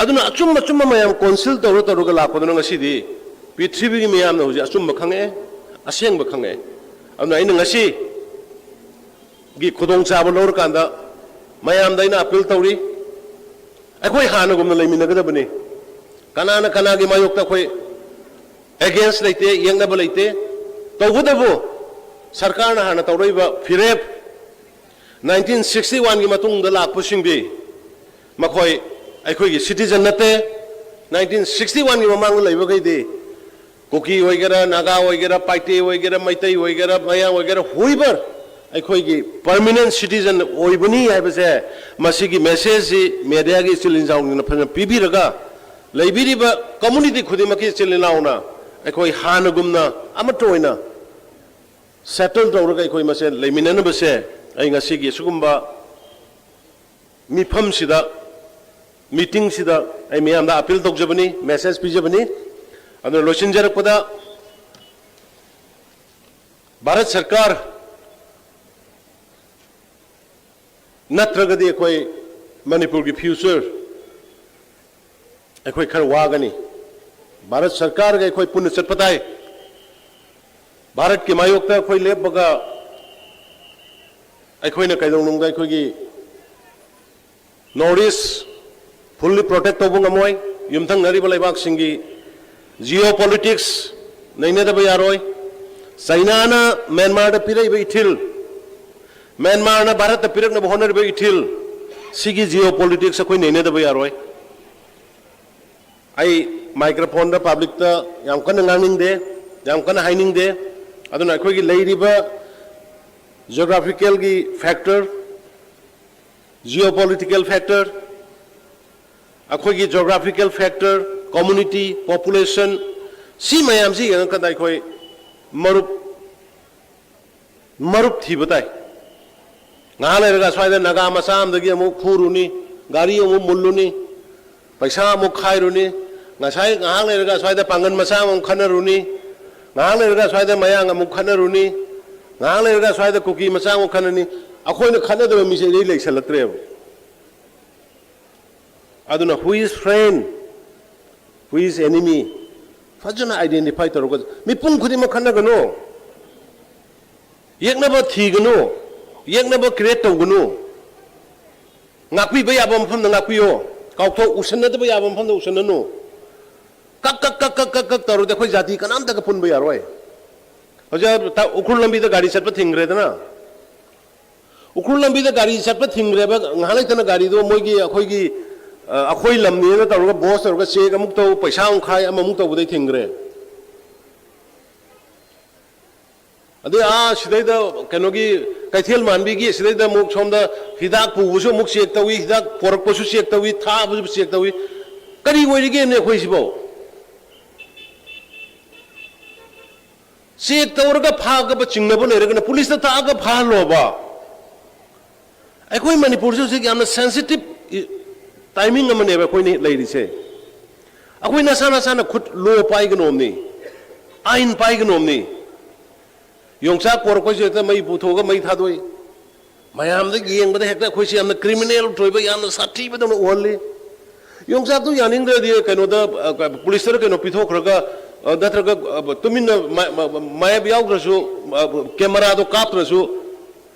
ꯑꯗꯨꯅ ꯑꯆꯨꯝ ꯑꯆꯨꯝꯕ ꯃꯌꯥꯝ ꯀꯣꯟꯁꯤꯜ ꯇꯧꯔ ꯇꯧꯔꯒ ꯂꯥꯛꯄꯗꯨꯅ ꯉꯁꯤꯗꯤ ꯄ꯭ꯔꯤꯊꯤꯕꯤꯒꯤ ꯃꯤꯌꯥꯝꯅ ꯍꯧꯖꯤꯛ ꯑꯆꯨꯝꯕ ꯈꯪꯉꯛꯑꯦ, ꯑꯁꯦꯡꯕ ꯈꯪꯉꯛꯑꯦ꯫ ꯑꯗꯨꯅ ꯑꯩꯅ ꯉꯁꯤꯒꯤ ꯈꯨꯗꯣꯡꯆꯥꯕ ꯂꯧꯔꯀꯥꯟꯗ ꯃꯌꯥꯝꯗ ꯑꯩꯅ ꯑꯄꯤꯜ ꯇꯧꯔꯤ, ꯑꯩꯈꯣꯏ ꯍꯥꯟꯅꯒꯨꯝꯅ ꯂꯩꯃꯤꯟꯅꯒꯗꯕꯅꯤ꯫ ꯀꯅꯥꯅ ꯀꯅꯥꯒꯤ ꯃꯥꯌꯣꯛꯇ ꯑꯩꯈꯣꯏ ꯑꯦꯒꯦꯟꯁ ꯂꯩꯇꯦ, ꯌꯦꯛꯅꯕ ꯂꯩꯇꯦ꯫ ꯇꯧꯕꯇꯕꯨ ꯁꯔꯀꯥꯔꯅ ꯍꯥꯟꯅ ꯇꯧꯔꯛꯏꯕ ꯐꯤꯔꯦꯞ, ꯅꯥꯏꯟꯇꯤꯟ ꯁꯤꯛꯁꯇꯤ ꯋꯥꯟꯒꯤ ꯃꯇꯨꯡꯗ ꯂꯥꯛꯄꯁꯤꯡꯗꯤ ꯃꯈꯣꯏ ꯑꯩꯈꯣꯏꯒꯤ ꯁꯤꯇꯤꯖꯟ ꯅꯠꯇꯦ꯫ ꯅꯥꯏꯟꯇꯤꯟ ꯁꯤꯛꯁꯇꯤ ꯋꯥꯟꯒꯤ ꯃꯃꯥꯡꯗ ꯂꯩꯕꯈꯩꯗꯤ ꯀꯨꯀꯤ ꯑꯣꯏꯒꯦꯔꯥ, ꯅꯥꯒꯥ ꯑꯣꯏꯒꯦꯔꯥ, ꯄꯥꯏꯇꯦ ꯑꯣꯏꯒꯦꯔꯥ, ꯃꯩꯇꯩ ꯑꯣꯏꯒꯦꯔꯥ, ꯃꯌꯥꯡ ꯑꯣꯏꯒꯦꯔꯥ, ꯍꯨꯏꯕꯔ ꯑꯩꯈꯣꯏꯒꯤ ꯄꯔꯃꯤꯅꯦꯟ ꯁꯤꯇꯤꯖꯟ ꯑꯣꯏꯕꯅꯤ ꯍꯥꯏꯕꯁꯦ, ꯃꯁꯤꯒꯤ ꯃꯦꯁꯦꯖꯁꯤ ꯃꯦꯗꯤꯌꯥꯒꯤ ꯏꯆꯤꯜ ꯏꯅꯥꯎꯁꯤꯡꯅ ꯐꯖꯅ ꯄꯤꯕꯤꯔꯒ, ꯂꯩꯕꯤꯔꯤꯕ ꯀꯝꯃꯨꯅꯤꯇꯤ ꯈꯨꯗꯤꯡꯃꯛꯀꯤ ꯏꯆꯤꯜ ꯏꯅꯥꯎꯅ ꯑꯩꯈꯣꯏ ꯍꯥꯟꯅꯒꯨꯝꯅ ꯑꯃꯠꯇ ꯑꯣꯏꯅ ꯁꯦꯇꯜ ꯇꯧꯔꯒ ꯑꯩꯈꯣꯏ ꯃꯁꯦꯟ ꯂꯩꯃꯤꯟꯅꯅꯕꯁꯦ ꯑꯩ ꯉꯁꯤꯒꯤ ꯑꯁꯤꯒꯨꯝꯕ ꯃꯤꯐꯝꯁꯤꯗ, ꯃꯤꯇꯤꯡꯁꯤꯗ ꯑꯩ ꯃꯤꯌꯥꯝꯗ ꯑꯄꯤꯜ ꯇꯧꯖꯕꯅꯤ, ꯃꯦꯁꯦꯖ ꯄꯤꯖꯕꯅꯤ꯫ ꯑꯗꯨꯅ ꯂꯣꯏꯁꯤꯟꯖꯔꯛꯄꯗ, ꯚꯥꯔꯠ ꯁꯔꯀꯥꯔ ꯅꯠꯇ꯭ꯔꯒꯗꯤ ꯑꯩꯈꯣꯏ ꯃꯅꯤꯄꯨꯔꯒꯤ ꯐ꯭ꯌꯨꯆꯔ ꯑꯩꯈꯣꯏ ꯈꯔ ꯋꯥꯒꯅꯤ꯫ ꯚꯥꯔꯠ ꯁꯔꯀꯥꯔꯒ ꯑꯩꯈꯣꯏ ꯄꯨꯟꯅ ꯆꯠꯄ ꯇꯥꯏ꯫ ꯚꯥꯔꯠꯀꯤ ꯃꯥꯌꯣꯛꯇ ꯑꯩꯈꯣꯏ ꯂꯦꯞꯄꯒ ꯑꯩꯈꯣꯏꯅ ꯀꯩꯗꯧꯅꯨꯡꯗ ꯑꯩꯈꯣꯏꯒꯤ ꯅꯣꯔꯠ ꯏꯁ ꯐꯨꯜꯂꯤ ꯄ꯭ꯔꯣꯇꯦꯛ ꯇꯧꯕ ꯉꯝꯃꯣꯏ꯫ ꯌꯨꯝꯊꯪꯅꯔꯤꯕ ꯂꯩꯕꯥꯛꯁꯤꯡꯒꯤ ꯖꯤꯑꯣ ꯄꯣꯂꯤꯇꯤꯛꯁ ꯅꯩꯅꯗꯕ ꯌꯥꯔꯣꯏ꯫ ꯆꯩꯅꯥꯅ ꯃ꯭ꯌꯥꯟꯃꯥꯔꯗ ꯄꯤꯔꯛꯏꯕ ꯏꯊꯤꯜ, ꯃ꯭ꯌꯥꯟꯃꯥꯔꯅ ꯚꯥꯔꯠꯇ ꯄꯤꯔꯛꯅꯕ ꯍꯣꯠꯅꯔꯤꯕ ꯏꯊꯤꯜ, ꯁꯤꯒꯤ ꯖꯤꯑꯣ ꯄꯣꯂꯤꯇꯤꯛꯁ ꯑꯩꯈꯣꯏ ꯅꯩꯅꯗꯕ ꯌꯥꯔꯣꯏ꯫ ꯑꯩ ꯃꯥꯏꯀ꯭ꯔꯣꯐꯣꯟꯗ ꯄꯕ꯭ꯂꯤꯛꯇ ꯌꯥꯝ ꯀꯟꯅ ꯉꯥꯡꯅꯤꯡꯗꯦ, ꯌꯥꯝ ꯀꯟꯅ ꯍꯥꯏꯅꯤꯡꯗꯦ꯫ ꯑꯗꯨꯅ ꯑꯩꯈꯣꯏꯒꯤ ꯂꯩꯔꯤꯕ ꯖꯤꯑꯣꯒ꯭ꯔꯥꯐꯤꯀꯦꯜꯒꯤ ꯐꯦꯛꯇꯔ, ꯖꯤꯑꯣ ꯄꯣꯂꯤꯇꯤꯀꯦꯜ ꯐꯦꯛꯇꯔ, ꯑꯩꯈꯣꯏꯒꯤ ꯖꯤꯑꯣꯒ꯭ꯔꯥꯐꯤꯀꯦꯜ ꯐꯦꯛꯇꯔ, ꯀꯝꯃꯨꯅꯤꯇꯤ, ꯄꯣꯄꯨꯂꯦꯁꯟ, ꯁꯤ ꯃꯌꯥꯝꯁꯤ ꯌꯦꯡꯉꯀꯥꯟꯗ ꯑꯩꯈꯣꯏ ꯃꯔꯨꯞ ꯃꯔꯨꯞ ꯊꯤꯕ ꯇꯥꯏ꯫ ꯉꯥꯏꯍꯥꯛ ꯂꯩꯔꯒ ꯁ꯭ꯋꯥꯏꯗ ꯅꯥꯒꯥ ꯃꯆꯥ ꯑꯃꯗꯒꯤ ꯑꯃꯨꯛ ꯐꯨꯔꯨꯅꯤ, ꯒꯥꯔꯤ ꯑꯃꯨꯛ ꯃꯨꯜꯂꯨꯅꯤ, ꯄꯩꯁꯥ ꯑꯃꯨꯛ ꯈꯥꯏꯔꯨꯅꯤ, ꯉꯁꯥꯏ ꯉꯥꯏꯍꯥꯛ ꯂꯩꯔꯒ ꯑꯁ꯭ꯋꯥꯏꯗ ꯄꯥꯡꯒꯜ ꯃꯆꯥ ꯑꯃꯨꯛ ꯈꯠꯅꯔꯨꯅꯤ, ꯉꯥꯏꯍꯥꯛ ꯂꯩꯔꯒ ꯑꯁ꯭ꯋꯥꯏꯗ ꯃꯌꯥꯡ ꯑꯃꯨꯛ ꯈꯠꯅꯔꯨꯅꯤ, ꯉꯥꯏꯍꯥꯛ ꯂꯩꯔꯒ ꯑꯁ꯭ꯋꯥꯏꯗ ꯀꯨꯀꯤ ꯃꯆꯥ ꯑꯃꯨꯛ ꯈꯠꯅꯅꯤ꯫ ꯑꯩꯈꯣꯏꯅ ꯈꯠꯅꯗꯕ ꯃꯤꯁꯦ ꯏꯔꯩ ꯂꯩꯁꯜꯂꯛꯇ꯭ꯔꯦꯕ꯫ ꯑꯗꯨꯅ who is friend, who is enemy ꯐꯖꯅ identify ꯇꯧꯔꯒ, ꯃꯤꯄꯨꯝ ꯈꯨꯗꯤꯡꯃꯛ ꯈꯠꯅꯒꯅꯨ, ꯌꯦꯛꯅꯕ ꯊꯤꯒꯅꯨ, ꯌꯦꯛꯅꯕ create ꯇꯧꯒꯅꯨ꯫ ꯉꯥꯛꯄꯤꯕ ꯌꯥꯕ ꯃꯐꯝꯗ ꯉꯥꯛꯄꯤꯌꯣ, ꯀꯥꯎꯊꯣꯛ ꯎꯁꯟꯅꯗꯕ ꯌꯥꯕ ꯃꯐꯝꯗ ꯎꯁꯟꯅꯅꯨ꯫ ꯀꯛ ꯀꯛ ꯀꯛ ꯀꯛ ꯀꯛ ꯀꯛ ꯇꯧꯔꯗꯤ ꯑꯩꯈꯣꯏ ꯖꯥꯇꯤ ꯀꯅꯥꯝꯇꯒ ꯄꯨꯟꯕ ꯌꯥꯔꯣꯏ꯫ ꯍꯧꯖꯤꯛ ꯎꯈ꯭ꯔꯨꯜ ꯂꯝꯕꯤꯗ ꯒꯥꯔꯤ ꯆꯠꯄ ꯊꯤꯡꯈ꯭ꯔꯦꯗꯅ, ꯎꯈ꯭ꯔꯨꯜ ꯂꯝꯕꯤꯗ ꯒꯥꯔꯤ ꯆꯠꯄ ꯊꯤꯡꯈ꯭ꯔꯦꯕ꯫ ꯉꯥꯏꯍꯥꯛ ꯂꯩꯇꯅ ꯒꯥꯔꯤꯗꯣ ꯃꯣꯏꯒꯤ, ꯑꯩꯈꯣꯏꯒꯤ, ꯑ, ꯑꯩꯈꯣꯏ ꯂꯝꯅꯦꯅ ꯇꯧꯔꯒ ꯕꯣꯁ ꯇꯧꯔꯒ ꯆꯦꯛ ꯑꯃꯨꯛ ꯇꯧ, ꯄꯩꯁꯥ ꯑꯃꯨꯛ ꯈꯥꯏ, ꯑꯃꯃꯨꯛ ꯇꯧꯕꯗꯩ ꯊꯤꯡꯈ꯭ꯔꯦ꯫ ꯑꯗꯩ ꯑꯥ ꯁꯤꯗꯩꯗ ꯀꯩꯅꯣꯒꯤ ꯀꯩꯊꯦꯜ ꯃꯥꯟꯕꯤꯒꯤ ꯁꯤꯗꯩꯗ ꯑꯃꯨꯛ ꯁꯣꯝꯗ ꯍꯤꯗꯥꯛ ꯄꯨꯕꯁꯨ ꯑꯃꯨꯛ ꯆꯦꯛ ꯇꯧꯏ, ꯍꯤꯗꯥꯛ ꯄꯣꯔꯛꯄꯁꯨ ꯆꯦꯛ ꯇꯧꯏ, ꯊꯥꯕꯁꯨ ꯆꯦꯛ ꯇꯧꯏ꯫ ꯀꯔꯤ ꯑꯣꯏꯔꯤꯒꯦꯅꯦ ꯑꯩꯈꯣꯏꯁꯤꯕꯣ? ꯆꯦꯛ ꯇꯧꯔꯒ ꯐꯥꯒꯕ ꯆꯤꯡꯅꯕ ꯂꯩꯔꯒꯅ ꯄꯨꯂꯤꯁꯇ ꯇꯥꯛꯑꯒ ꯐꯥꯍꯜꯂꯣꯕ꯫ ꯑꯩꯈꯣꯏ ꯃꯅꯤꯄꯨꯔꯁꯦ ꯍꯧꯖꯤꯛ ꯌꯥꯝꯅ sensitive timing ꯑꯃꯅꯦꯕ ꯑꯩꯈꯣꯏꯅ ꯂꯩꯔꯤꯁꯦ꯫ ꯑꯩꯈꯣꯏ ꯅꯁꯥ ꯅꯁꯥꯅ ꯈꯨꯠ ꯂꯣ ꯄꯥꯏꯒꯅꯣꯝꯅꯤ, ꯑꯥꯏꯟ ꯄꯥꯏꯒꯅꯣꯝꯅꯤ꯫ ꯌꯣꯡꯆꯥꯛ ꯄꯣꯔꯛꯄꯩꯁꯨ ꯍꯦꯛꯇ ꯃꯩ ꯄꯨꯊꯣꯛꯑꯒ ꯃꯩ ꯊꯥꯗꯣꯛꯏ꯫ ꯃꯌꯥꯝꯗ ꯌꯦꯡꯕꯗ ꯍꯦꯛꯇ ꯑꯩꯈꯣꯏꯁꯦ ꯌꯥꯝꯅ criminal ꯑꯣꯏꯕ, ꯌꯥꯝꯅ ꯁꯥꯊꯤꯕꯗꯧꯅ ꯎꯍꯜꯂꯤ꯫ ꯌꯣꯡꯆꯥꯛꯇꯨ ꯌꯥꯅꯤꯡꯗ꯭ꯔꯗꯤ ꯀꯩꯅꯣꯗ, ꯑ, ꯄꯨꯂꯤꯁꯇꯔ ꯀꯩꯅꯣ ꯄꯤꯊꯣꯛꯈ꯭ꯔꯒ, ꯑ, ꯅꯠꯇ꯭ꯔꯒ, ꯑ, ꯇꯨꯃꯤꯟꯅ ꯃ-, ꯃ-, ꯃ-, ꯃꯥꯌꯦꯞ ꯌꯥꯎꯗ꯭ꯔꯁꯨ, ꯑ, ꯀꯦꯃꯦꯔꯥꯗꯣ ꯀꯥꯞꯇ꯭ꯔꯁꯨ,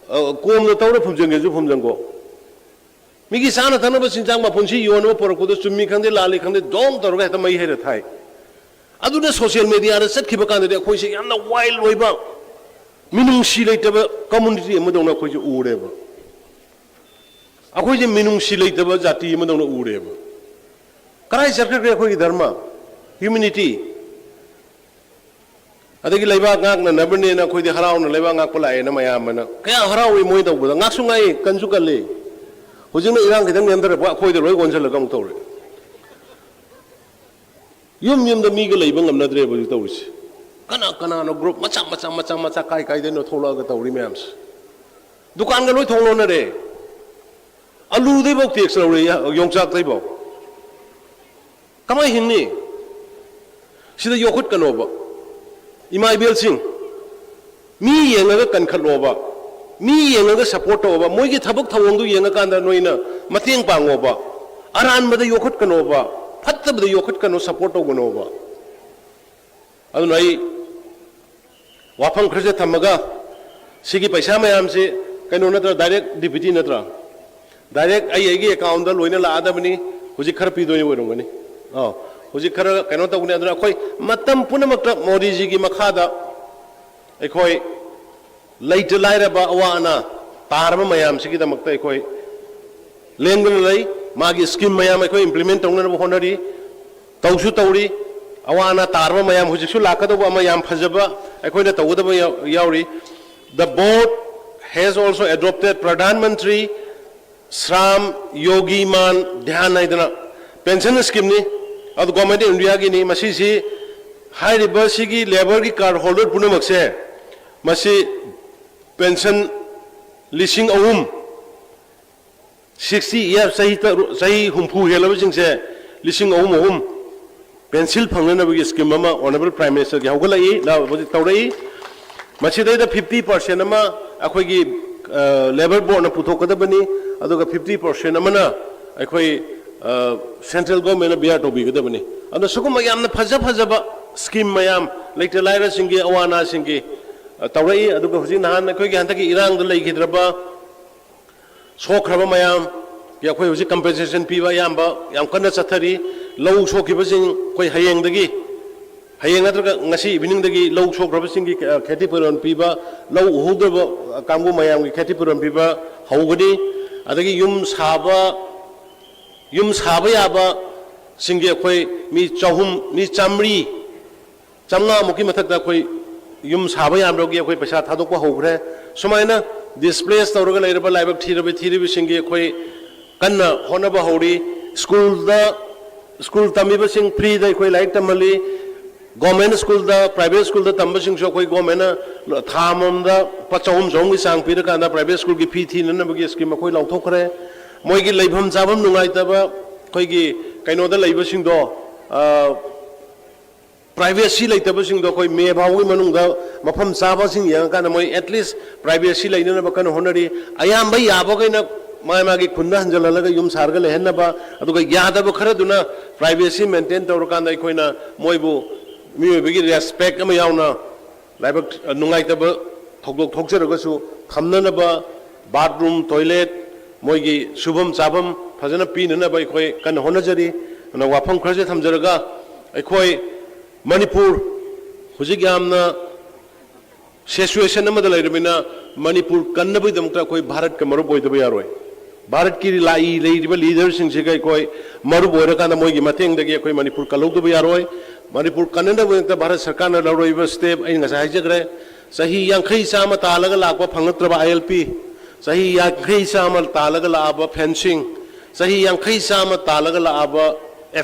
ꯑ, ꯀꯣꯝꯅ ꯇꯧꯔ ꯐꯨꯝꯖꯤꯟꯒꯦꯁꯨ ꯐꯨꯝꯖꯤꯟꯀꯣ꯫ ꯃꯤꯒꯤ ꯆꯥꯅ ꯊꯛꯅꯕ ꯆꯤꯟꯖꯥꯛ ꯃꯄꯨꯟꯁꯤ ꯌꯣꯟꯅꯕ ꯄꯨꯔꯛꯄꯗꯣ ꯆꯨꯝꯃꯤ ꯈꯪꯗꯦ ꯂꯥꯜꯂꯤ ꯈꯪꯗꯦ ꯗꯣꯡ ꯇꯧꯔꯒ ꯍꯦꯛꯇ ꯃꯩ ꯍꯩꯔ ꯊꯥꯏ꯫ ꯑꯗꯨꯅ social mediaꯗ ꯆꯠꯈꯤꯕ ꯀꯥꯟꯗꯗꯤ ꯑꯩꯈꯣꯏꯁꯦ ꯌꯥꯝꯅ wild ꯑꯣꯏꯕ, ꯃꯤꯅꯨꯡꯁꯤ ꯂꯩꯇꯕ community ꯑꯃꯗꯧꯅ ꯑꯩꯈꯣꯏꯁꯦ ꯎꯔꯦꯕ꯫ ꯑꯩꯈꯣꯏꯁꯦ ꯃꯤꯅꯨꯡꯁꯤ ꯂꯩꯇꯕ ꯖꯥꯇꯤ ꯑꯃꯗꯧꯅ ꯎꯔꯦꯕ꯫ ꯀꯗꯥꯏ ꯆꯠꯈ꯭ꯔꯒꯦ ꯑꯩꯈꯣꯏꯒꯤ ꯙꯔꯃ, humanity? ꯑꯗꯒꯤ ꯂꯩꯕꯥꯛ ꯉꯥꯛꯅꯅꯕꯅꯦꯅ ꯑꯩꯈꯣꯏꯗꯤ ꯍꯔꯥꯎꯅ ꯂꯩꯕꯥꯛ ꯉꯥꯛꯄ ꯂꯥꯛꯑꯦꯅ ꯃꯌꯥꯝ ꯑꯃꯅ ꯀꯌꯥ ꯍꯔꯥꯎꯏ ꯃꯣꯏ ꯇꯧꯕꯗ, ꯉꯥꯛꯁꯨ ꯉꯥꯛꯏ, ꯀꯟꯁꯨ ꯀꯜꯂꯤ꯫ ꯍꯧꯖꯤꯛꯅ ꯏꯔꯥꯡ ꯈꯤꯇꯪ ꯅꯦꯝꯊꯔꯛꯄ ꯑꯩꯈꯣꯏꯗ ꯂꯣꯏ ꯑꯣꯟꯁꯤꯜꯂꯒ ꯑꯃꯨꯛ ꯇꯧꯔꯦ꯫ ꯌꯨꯝ ꯌꯨꯝꯗ ꯃꯤꯒ ꯂꯩꯕ ꯉꯝꯅꯗ꯭ꯔꯦꯕ ꯍꯧꯖꯤꯛ ꯇꯧꯔꯤꯁꯦ꯫ ꯀꯅꯥ ꯀꯅꯥꯅꯣ group ꯃꯆꯥ ꯃꯆꯥ ꯃꯆꯥ ꯃꯆꯥ ꯀꯥꯏ ꯀꯥꯏꯗꯩꯅꯣ ꯊꯣꯛꯂꯛꯑꯒ ꯇꯧꯔꯤ ꯃꯌꯥꯝꯁꯦ꯫ ꯗꯨꯀꯥꯟꯒ ꯂꯣꯏ ꯊꯣꯡ ꯂꯣꯟꯅꯔꯦ꯫ ꯑꯂꯨꯗꯩꯐꯥꯎ tax ꯂꯧꯔꯦ, ꯌꯣꯡꯆꯥꯛꯇꯩꯐꯥꯎ꯫ ꯀꯃꯥꯏ ꯍꯤꯡꯅꯤ? ꯁꯤꯗ ꯌꯣꯛꯈꯠꯀꯅꯣꯕ꯫ ꯏꯃꯥ ꯏꯕꯦꯜꯁꯤꯡ, ꯃꯤ ꯌꯦꯡꯉꯒ ꯀꯟꯈꯠꯂꯣꯕ, ꯃꯤ ꯌꯦꯡꯉꯒ ꯁꯞꯄꯣꯔꯠ ꯇꯧꯕ, ꯃꯣꯏꯒꯤ ꯊꯕꯛ ꯊꯧꯑꯣꯡꯗꯨ ꯌꯦꯡꯉꯀꯥꯟꯗ ꯅꯣꯏꯅ ꯃꯇꯦꯡ ꯄꯥꯡꯉꯣꯕ꯫ ꯑꯔꯥꯟꯕꯗ ꯌꯣꯛꯈꯠꯀꯅꯣꯕ, ꯐꯠꯇꯕꯗ ꯌꯣꯛꯈꯠꯀꯅꯣ, ꯁꯞꯄꯣꯔꯠ ꯇꯧꯒꯅꯣꯕ꯫ ꯑꯗꯨꯅ ꯑꯩ ꯋꯥꯐꯝ ꯈꯔꯁꯦ ꯊꯝꯃꯒ, ꯁꯤꯒꯤ ꯄꯩꯁꯥ ꯃꯌꯥꯝꯁꯤ ꯀꯩꯅꯣ ꯅꯠꯇ꯭ꯔꯥ, ꯗꯥꯏꯔꯦꯛ ꯗꯤ ꯕꯤ ꯇꯤ ꯅꯠꯇ꯭ꯔꯥ? ꯗꯥꯏꯔꯦꯛ ꯑꯩ ꯑꯩꯒꯤ ꯑꯦꯀꯥꯎꯟꯗ ꯂꯣꯏꯅ ꯂꯥꯛꯑꯗꯕꯅꯤ꯫ ꯍꯧꯖꯤꯛ ꯈꯔ ꯄꯤꯗꯣꯏ ꯑꯣꯏꯔꯝꯒꯅꯤ꯫ ꯑꯥ, ꯍꯧꯖꯤꯛ ꯈꯔ ꯀꯩꯅꯣ ꯇꯧꯒꯅꯤ꯫ ꯑꯗꯨꯅ ꯑꯩꯈꯣꯏ ꯃꯇꯝ ꯄꯨꯝꯅꯃꯛꯇ ꯃꯣꯗꯤꯖꯤꯒꯤ ꯃꯈꯥꯗ ꯑꯩꯈꯣꯏ ꯂꯩꯇ ꯂꯥꯏꯔꯕ ꯑꯋꯥ ꯑꯅꯥ ꯇꯥꯔꯕ ꯃꯌꯥꯝꯁꯤꯒꯤꯗꯃꯛꯇ ꯑꯩꯈꯣꯏ ꯂꯦꯡꯗꯅ ꯂꯩ꯫ ꯃꯥꯒꯤ ꯁ꯭ꯀꯤꯝ ꯃꯌꯥꯝ ꯑꯩꯈꯣꯏ ꯏꯝꯄ꯭ꯂꯤꯃꯦꯟ ꯇꯧꯅꯅꯕ ꯍꯣꯠꯅꯔꯤ, ꯇꯧꯁꯨ ꯇꯧꯔꯤ꯫ ꯑꯋꯥ ꯑꯅꯥ ꯇꯥꯔꯕ ꯃꯌꯥꯝ, ꯍꯧꯖꯤꯛꯁꯨ ꯂꯥꯛꯀꯗꯧꯕ ꯑꯃ ꯌꯥꯝ ꯐꯖꯕ ꯑꯩꯈꯣꯏꯅ ꯇꯧꯒꯗꯕ ꯌꯥꯎ-, ꯌꯥꯎꯔꯤ꯫ The board has also adopted Pradhan Mantri Shram ꯌꯣꯒꯤ ꯃꯥꯟ ꯙ꯭ꯌꯥꯟ ꯍꯥꯏꯗꯅ ꯄꯦꯟꯁꯟ ꯁ꯭ꯀꯤꯝꯅꯤ꯫ ꯑꯗꯨ ꯒꯣꯔꯃꯦꯟ ꯑꯣꯐ ꯏꯟꯗꯤꯌꯥꯒꯤꯅꯤ꯫ ꯃꯁꯤꯁꯤ ꯍꯥꯏꯔꯤꯕ ꯁꯤꯒꯤ ꯂꯦꯕꯔꯒꯤ ꯀꯥꯔꯗ ꯍꯣꯜꯗꯔ ꯄꯨꯝꯅꯃꯛꯁꯦ ꯃꯁꯤ ꯄꯦꯟꯁꯟ ꯂꯤꯁꯤꯡ ꯑꯍꯨꯝ, ꯁꯤꯛꯁꯇꯤ ꯏꯌꯥꯔ, ꯆꯍꯤ ꯇꯔꯨꯛ, ꯆꯍꯤ ꯍꯨꯝꯐꯨ ꯍꯦꯜꯂꯕꯁꯤꯡꯁꯦ ꯂꯤꯁꯤꯡ ꯑꯍꯨꯝ ꯑꯍꯨꯝ ꯄꯦꯟꯁꯤꯜ ꯐꯪꯅꯅꯕꯒꯤ ꯁ꯭ꯀꯤꯝ ꯑꯃ ꯑꯣꯅꯔꯦꯕꯜ ꯄ꯭ꯔꯥꯏꯝ ꯃꯤꯅꯤꯁꯇꯔꯒꯤ ꯍꯧꯒꯠꯂꯛꯏ, ꯂ-, ꯍꯧꯖꯤꯛ ꯇꯧꯔꯛꯏ꯫ ꯃꯁꯤꯗꯩꯗ ꯐꯤꯐꯇꯤ ꯄꯥꯔꯁꯦꯟ ꯑꯃ ꯑꯩꯈꯣꯏꯒꯤ, ꯑ, ꯂꯦꯕꯔ ꯕꯣꯔꯗꯅ ꯄꯨꯊꯣꯛꯀꯗꯕꯅꯤ, ꯑꯗꯨꯒ ꯐꯤꯐꯇꯤ ꯄꯥꯔꯁꯦꯟ ꯑꯃꯅ ꯑꯩꯈꯣꯏ, ꯑ, ꯁꯦꯟꯇ꯭ꯔꯦꯜ ꯒꯣꯔꯃꯦꯟꯅ ꯕꯤꯌꯥꯔ ꯇꯧꯕꯤꯒꯗꯕꯅꯤ꯫ ꯑꯗꯨꯅ ꯁꯤꯒꯨꯝꯕ ꯌꯥꯝꯅ ꯐꯖ ꯐꯖꯕ ꯁ꯭ꯀꯤꯝ ꯃꯌꯥꯝ, ꯂꯩꯇ ꯂꯥꯏꯔꯁꯤꯡꯒꯤ, ꯑꯋꯥ ꯑꯅꯥꯁꯤꯡꯒꯤ, ꯑ, ꯇꯧꯔꯛꯏ꯫ ꯑꯗꯨꯒ ꯍꯧꯖꯤꯛ ꯅꯍꯥꯟ ꯑꯩꯈꯣꯏꯒꯤ ꯍꯟꯗꯛꯀꯤ ꯏꯔꯥꯡꯗ ꯂꯩꯈꯤꯗ꯭ꯔꯕ ꯁꯣꯛꯈ꯭ꯔꯕ ꯃꯌꯥꯝꯒꯤ ꯑꯩꯈꯣꯏ ꯍꯧꯖꯤꯛ ꯀꯝꯄꯦꯟꯁꯦꯁꯟ ꯄꯤꯕ ꯑꯌꯥꯝꯕ ꯌꯥꯝ ꯀꯟꯅ ꯆꯠꯊꯔꯤ꯫ ꯂꯧ ꯁꯣꯛꯈꯤꯕꯁꯤꯡ ꯑꯩꯈꯣꯏ ꯍꯌꯦꯡꯗꯒꯤ, ꯍꯌꯦꯡ ꯅꯠꯇ꯭ꯔꯒ ꯉꯁꯤ ꯏꯚꯤꯅꯤꯡꯗꯒꯤ ꯂꯧ ꯁꯣꯛꯈ꯭ꯔꯕꯁꯤꯡꯒꯤ, ꯑ, ꯈꯦꯇꯤ ꯄꯨꯔꯣꯟ ꯄꯤꯕ, ꯂꯧ ꯎꯍꯧꯗꯕ, ꯑ, ꯀꯥꯡꯕꯨ ꯃꯌꯥꯝꯒꯤ ꯈꯦꯇꯤ ꯄꯨꯔꯣꯟ ꯄꯤꯕ ꯍꯧꯒꯅꯤ꯫ ꯑꯗꯒꯤ ꯌꯨꯝ ꯁꯥꯕ, ꯌꯨꯝ ꯁꯥꯕ ꯌꯥꯕꯁꯤꯡꯒꯤ ꯑꯩꯈꯣꯏ ꯃꯤ ꯆꯍꯨꯝ, ꯃꯤ ꯆꯥꯃꯔꯤ, ꯆꯥꯝꯃꯉꯥꯃꯨꯛꯀꯤ ꯃꯊꯛꯇ ꯑꯩꯈꯣꯏ ꯌꯨꯝ ꯁꯥꯕ ꯌꯥꯅꯕꯒꯤ ꯑꯩꯈꯣꯏ ꯄꯩꯁꯥ ꯊꯥꯗꯣꯛꯄ ꯍꯧꯈ꯭ꯔꯦ꯫ ꯁꯨꯃꯥꯏꯅ ꯗꯤꯁꯄ꯭ꯂꯦꯁ ꯇꯧꯔꯒ ꯂꯩꯔꯕ, ꯂꯥꯏꯕꯛ ꯊꯤꯔꯕ, ꯊꯤꯔꯤꯕꯁꯤꯡꯒꯤ ꯑꯩꯈꯣꯏ ꯀꯟꯅ ꯍꯣꯠꯅꯕ ꯍꯧꯔꯤ꯫ ꯁ꯭ꯀꯨꯜꯗ, ꯁ꯭ꯀꯨꯜ ꯇꯝꯃꯤꯕꯁꯤꯡ ꯐ꯭ꯔꯤꯗ ꯑꯩꯈꯣꯏ ꯂꯥꯏꯔꯤꯛ ꯇꯝꯍꯜꯂꯤ꯫ ꯒꯣꯔꯃꯦꯟ ꯁ꯭ꯀꯨꯜꯗ, ꯄ꯭ꯔꯥꯏꯚꯦꯠ ꯁ꯭ꯀꯨꯜꯗ ꯇꯝꯕꯁꯤꯡꯁꯨ ꯑꯩꯈꯣꯏ ꯒꯣꯔꯃꯦꯟꯅ ꯊꯥ ꯑꯃꯃꯝꯗ ꯂꯨꯄꯥ ꯆꯍꯨꯝ, ꯆꯍꯨꯝꯒꯤ ꯆꯥꯡ ꯄꯤꯔꯀꯥꯟꯗ ꯄ꯭ꯔꯥꯏꯚꯦꯠ ꯁ꯭ꯀꯨꯜꯒꯤ ꯐꯤ ꯊꯤꯅꯅꯕꯒꯤ ꯁ꯭ꯀꯤꯝ ꯑꯩꯈꯣꯏ ꯂꯥꯎꯊꯣꯛꯈ꯭ꯔꯦ꯫ ꯃꯣꯏꯒꯤ ꯂꯩꯐꯝ ꯆꯥꯐꯝ ꯅꯨꯡꯉꯥꯏꯇꯕ, ꯑꯩꯈꯣꯏꯒꯤ ꯀꯩꯅꯣꯗ ꯂꯩꯕꯁꯤꯡꯗꯣ, ꯄ꯭ꯔꯥꯏꯚꯦꯁꯤ ꯂꯩꯇꯕꯁꯤꯡꯗꯣ ꯑꯩꯈꯣꯏ ꯃꯦ ꯐꯥꯎꯒꯤ ꯃꯅꯨꯡꯗ ꯃꯐꯝ ꯆꯥꯕꯁꯤꯡ ꯌꯦꯡꯉꯀꯥꯟꯗ ꯃꯣꯏ at least privacy ꯂꯩꯅꯅꯕ ꯀꯟꯅ ꯍꯣꯠꯅꯔꯤ꯫ ꯑꯌꯥꯝꯕ ꯌꯥꯕꯈꯩꯅ ꯃꯥ ꯃꯥꯒꯤ ꯈꯨꯟꯗ ꯍꯟꯖꯜꯍꯜꯂꯒ ꯌꯨꯝ ꯁꯥꯔꯒ ꯂꯩꯍꯟꯅꯕ, ꯑꯗꯨꯒ ꯌꯥꯗꯕ ꯈꯔꯗꯨꯅ privacy maintain ꯇꯧꯔꯀꯥꯟꯗ ꯑꯩꯈꯣꯏꯅ ꯃꯣꯏꯕꯨ ꯃꯤꯑꯣꯏꯕꯒꯤ respect ꯑꯃ ꯌꯥꯎꯅ ꯂꯥꯏꯕꯛ ꯅꯨꯡꯉꯥꯏꯇꯕ ꯊꯧꯗꯣꯛ ꯊꯣꯛꯆꯔꯒꯁꯨ ꯊꯝꯅꯅꯕ bathroom, toilet, ꯃꯣꯏꯒꯤ ꯁꯨꯐꯝ ꯆꯥꯐꯝ ꯐꯖꯅ ꯄꯤꯅꯅꯕ ꯑꯩꯈꯣꯏ ꯀꯟꯅ ꯍꯣꯠꯅꯖꯔꯤ꯫ ꯑꯗꯨꯅ ꯋꯥꯐꯝ ꯈꯔꯁꯦ ꯊꯝꯖꯔꯒ, ꯑꯩꯈꯣꯏ ꯃꯅꯤꯄꯨꯔ ꯍꯧꯖꯤꯛ ꯌꯥꯝꯅ situation ꯑꯃꯗ ꯂꯩꯔꯕꯅꯤꯅ, ꯃꯅꯤꯄꯨꯔ ꯀꯟꯅꯕꯒꯤꯗꯃꯛꯇ ꯑꯩꯈꯣꯏ ꯚꯥꯔꯠꯀ ꯃꯔꯨꯞ ꯑꯣꯏꯗꯕ ꯌꯥꯔꯣꯏ꯫ ꯚꯥꯔꯠꯀꯤ ꯂꯥꯛꯏ ꯂꯩꯔꯤꯕ leaderꯁꯤꯡꯁꯤꯒ ꯑꯩꯈꯣꯏ ꯃꯔꯨꯞ ꯑꯣꯏꯔꯀꯥꯟꯗ ꯃꯣꯏꯒꯤ ꯃꯇꯦꯡꯗꯒꯤ ꯑꯩꯈꯣꯏ ꯃꯅꯤꯄꯨꯔ ꯀꯜꯍꯧꯗꯕ ꯌꯥꯔꯣꯏ꯫ ꯃꯅꯤꯄꯨꯔ ꯀꯟꯅꯅꯕꯒꯤꯗꯃꯛꯇ ꯚꯥꯔꯠ ꯁꯔꯀꯥꯔꯅ ꯂꯧꯔꯛꯏꯕ step ꯑꯩꯅ ꯉꯁꯥꯏ ꯍꯥꯏꯖꯈ꯭ꯔꯦ꯫ ꯆꯍꯤ ꯌꯥꯡꯈꯩ ꯆꯥꯝꯃ ꯇꯥꯜꯂꯒ ꯂꯥꯛꯄ ꯐꯪꯂꯛꯇ꯭ꯔꯕ ILP, ꯆꯍꯤ ꯌꯥꯡꯈꯩ ꯆꯥꯝꯃ ꯇꯥꯜꯂꯒ ꯂꯥꯛꯑꯕ fencing, ꯆꯍꯤ ꯌꯥꯡꯈꯩ ꯆꯥꯝꯃ ꯇꯥꯜꯂꯒ ꯂꯥꯛꯑꯕ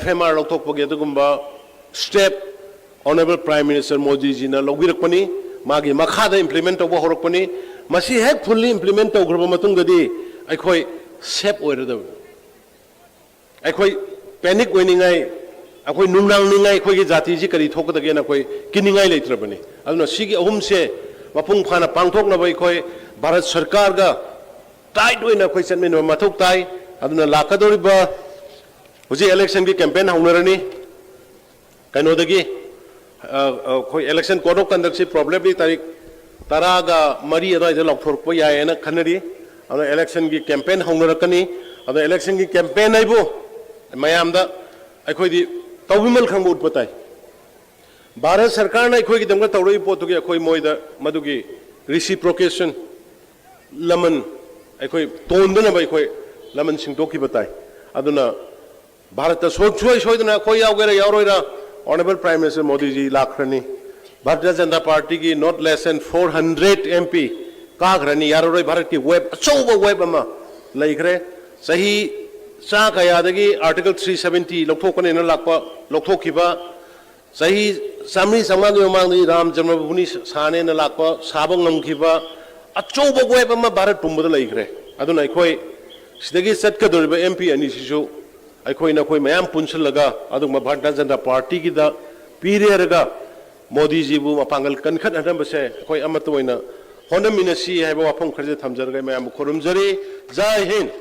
FMR ꯂꯧꯊꯣꯛꯄꯒꯤ ꯑꯗꯨꯒꯨꯝꯕ step Honourable Prime Minister ꯃꯣꯗꯤꯖꯤꯅ ꯂꯧꯕꯤꯔꯛꯄꯅꯤ꯫ ꯃꯥꯒꯤ ꯃꯈꯥꯗ implement ꯇꯧꯕ ꯍꯧꯔꯛꯄꯅꯤ꯫ ꯃꯁꯤ ꯍꯦꯛ fully implement ꯇꯧꯈ꯭ꯔꯕ ꯃꯇꯨꯡꯗꯗꯤ ꯑꯩꯈꯣꯏ safe ꯑꯣꯏꯔꯗꯕꯅꯤ꯫ ꯑꯩꯈꯣꯏ panic ꯑꯣꯏꯅꯤꯡꯉꯥꯏ, ꯑꯩꯈꯣꯏ ꯅꯨꯡꯅꯥꯡꯅꯤꯡꯉꯥꯏ, ꯑꯩꯈꯣꯏꯒꯤ ꯖꯥꯇꯤꯁꯤ ꯀꯔꯤ ꯊꯣꯛꯀꯗꯒꯦꯅ ꯑꯩꯈꯣꯏ ꯀꯤꯅꯤꯡꯉꯥꯏ ꯂꯩꯇ꯭ꯔꯕꯅꯤ꯫ ꯑꯗꯨꯅ ꯁꯤꯒꯤ ꯑꯍꯨꯝꯁꯦ ꯃꯄꯨꯡ ꯐꯥꯅ ꯄꯥꯡꯊꯣꯛꯅꯕ ꯑꯩꯈꯣꯏ ꯚꯥꯔꯠ ꯁꯔꯀꯥꯔꯒ tight ꯑꯣꯏꯅ ꯑꯩꯈꯣꯏ ꯆꯠꯃꯤꯟꯅꯕ ꯃꯊꯧ ꯇꯥꯏ꯫ ꯑꯗꯨꯅ ꯂꯥꯛꯀꯗꯧꯔꯤꯕ ꯍꯧꯖꯤꯛ electionꯒꯤ campaign ꯍꯧꯅꯔꯅꯤ꯫ ꯀꯩꯅꯣꯗꯒꯤ, ꯑ, ꯑ, ꯑꯩꯈꯣꯏ election code of conductꯁꯤ probably ꯇꯥꯔꯤꯛ ꯇꯔꯥꯒ ꯃꯔꯤ ꯑꯗꯨꯋꯥꯏꯗ ꯂꯥꯎꯊꯣꯔꯛꯄ ꯌꯥꯏꯌꯦꯅ ꯈꯟꯅꯔꯤ꯫ ꯑꯗꯣ electionꯒꯤ campaign ꯍꯧꯅꯔꯛꯀꯅꯤ꯫ ꯑꯗꯣ electionꯒꯤ campaign ꯍꯥꯏꯕꯨ ꯃꯌꯥꯝꯗ ꯑꯩꯈꯣꯏꯗꯤ ꯇꯧꯕꯤꯃꯜ ꯈꯪꯕ ꯎꯠꯄ ꯇꯥꯏ꯫ ꯚꯥꯔꯠ ꯁꯔꯀꯥꯔꯅ ꯑꯩꯈꯣꯏꯒꯤꯗꯃꯛꯇ ꯇꯧꯔꯛꯏꯕ ꯄꯣꯠꯇꯨꯒꯤ ꯑꯩꯈꯣꯏ ꯃꯣꯏꯗ ꯃꯗꯨꯒꯤ reciprocation ꯂꯃꯟ ꯑꯩꯈꯣꯏ ꯇꯣꯟꯗꯅꯕ ꯑꯩꯈꯣꯏ ꯂꯃꯟ ꯁꯤꯡꯗꯣꯛꯈꯤꯕ ꯇꯥꯏ꯫ ꯑꯗꯨꯅ ꯚꯥꯔꯠꯇ ꯁꯣꯏ-, ꯁꯨꯡꯁꯣꯏ ꯁꯣꯏꯗꯅ ꯑꯩꯈꯣꯏ ꯌꯥꯎꯒꯦꯔꯥ ꯌꯥꯎꯔꯣꯏꯔꯥ, Honourable Prime Minister ꯃꯣꯗꯤꯖꯤ ꯂꯥꯛꯈ꯭ꯔꯅꯤ꯫ Bharatiya Janata ꯄꯥꯔꯇꯤꯒꯤ not less than four hundred MP ꯀꯥꯈ꯭ꯔꯅꯤ꯫ ꯌꯥꯔꯔꯣꯏ, ꯚꯥꯔꯠꯀꯤ wave, ꯑꯆꯧꯕ wave ꯑꯃ ꯂꯩꯈ꯭ꯔꯦ꯫ ꯆꯍꯤ ꯆꯥ ꯀꯌꯥꯗꯒꯤ Article three seventy ꯂꯧꯊꯣꯛꯀꯅꯦꯅ ꯂꯥꯛꯄ, ꯂꯧꯊꯣꯛꯈꯤꯕ, ꯆꯍꯤ ꯆꯥꯃꯔꯤ ꯆꯥꯝꯃꯉꯥꯒꯤ ꯃꯃꯥꯡꯗꯒꯤ ꯔꯥꯝ ꯖꯟꯃꯚꯨꯃꯤ ꯁꯥꯅꯦꯅ ꯂꯥꯛꯄ, ꯁꯥꯕ ꯉꯝꯈꯤꯕ ꯑꯆꯧꯕ wave ꯑꯃ ꯚꯥꯔꯠ ꯄꯨꯝꯕꯗ ꯂꯩꯈ꯭ꯔꯦ꯫ ꯑꯗꯨꯅ ꯑꯩꯈꯣꯏ ꯁꯤꯗꯒꯤ ꯆꯠꯀꯗꯧꯔꯤꯕ MP ꯑꯅꯤꯁꯤꯁꯨ ꯑꯩꯈꯣꯏꯅ ꯑꯩꯈꯣꯏ ꯃꯌꯥꯝ ꯄꯨꯟꯁꯤꯜꯂꯒ ꯑꯗꯨꯒꯨꯝꯕ ꯚꯥꯔꯇꯤꯌ ꯖꯅꯇꯥ ꯄꯥꯔꯇꯤꯒꯤꯗ ꯄꯤꯔꯦꯔꯒ ꯃꯣꯗꯤꯖꯤꯕꯨ ꯃꯄꯥꯡꯒꯜ ꯀꯟꯈꯠꯍꯟꯅꯕꯁꯦ ꯑꯩꯈꯣꯏ ꯑꯃꯠꯇ ꯑꯣꯏꯅ ꯍꯣꯠꯅꯃꯤꯟꯅꯁꯤ ꯍꯥꯏꯕ ꯋꯥꯐꯝ ꯈꯔꯁꯦ ꯊꯝꯖꯔꯒ ꯑꯩ ꯃꯌꯥꯝꯕꯨ ꯈꯨꯔꯨꯝꯖꯔꯤ꯫ ꯖꯥꯏ ꯍꯤꯟꯗ꯫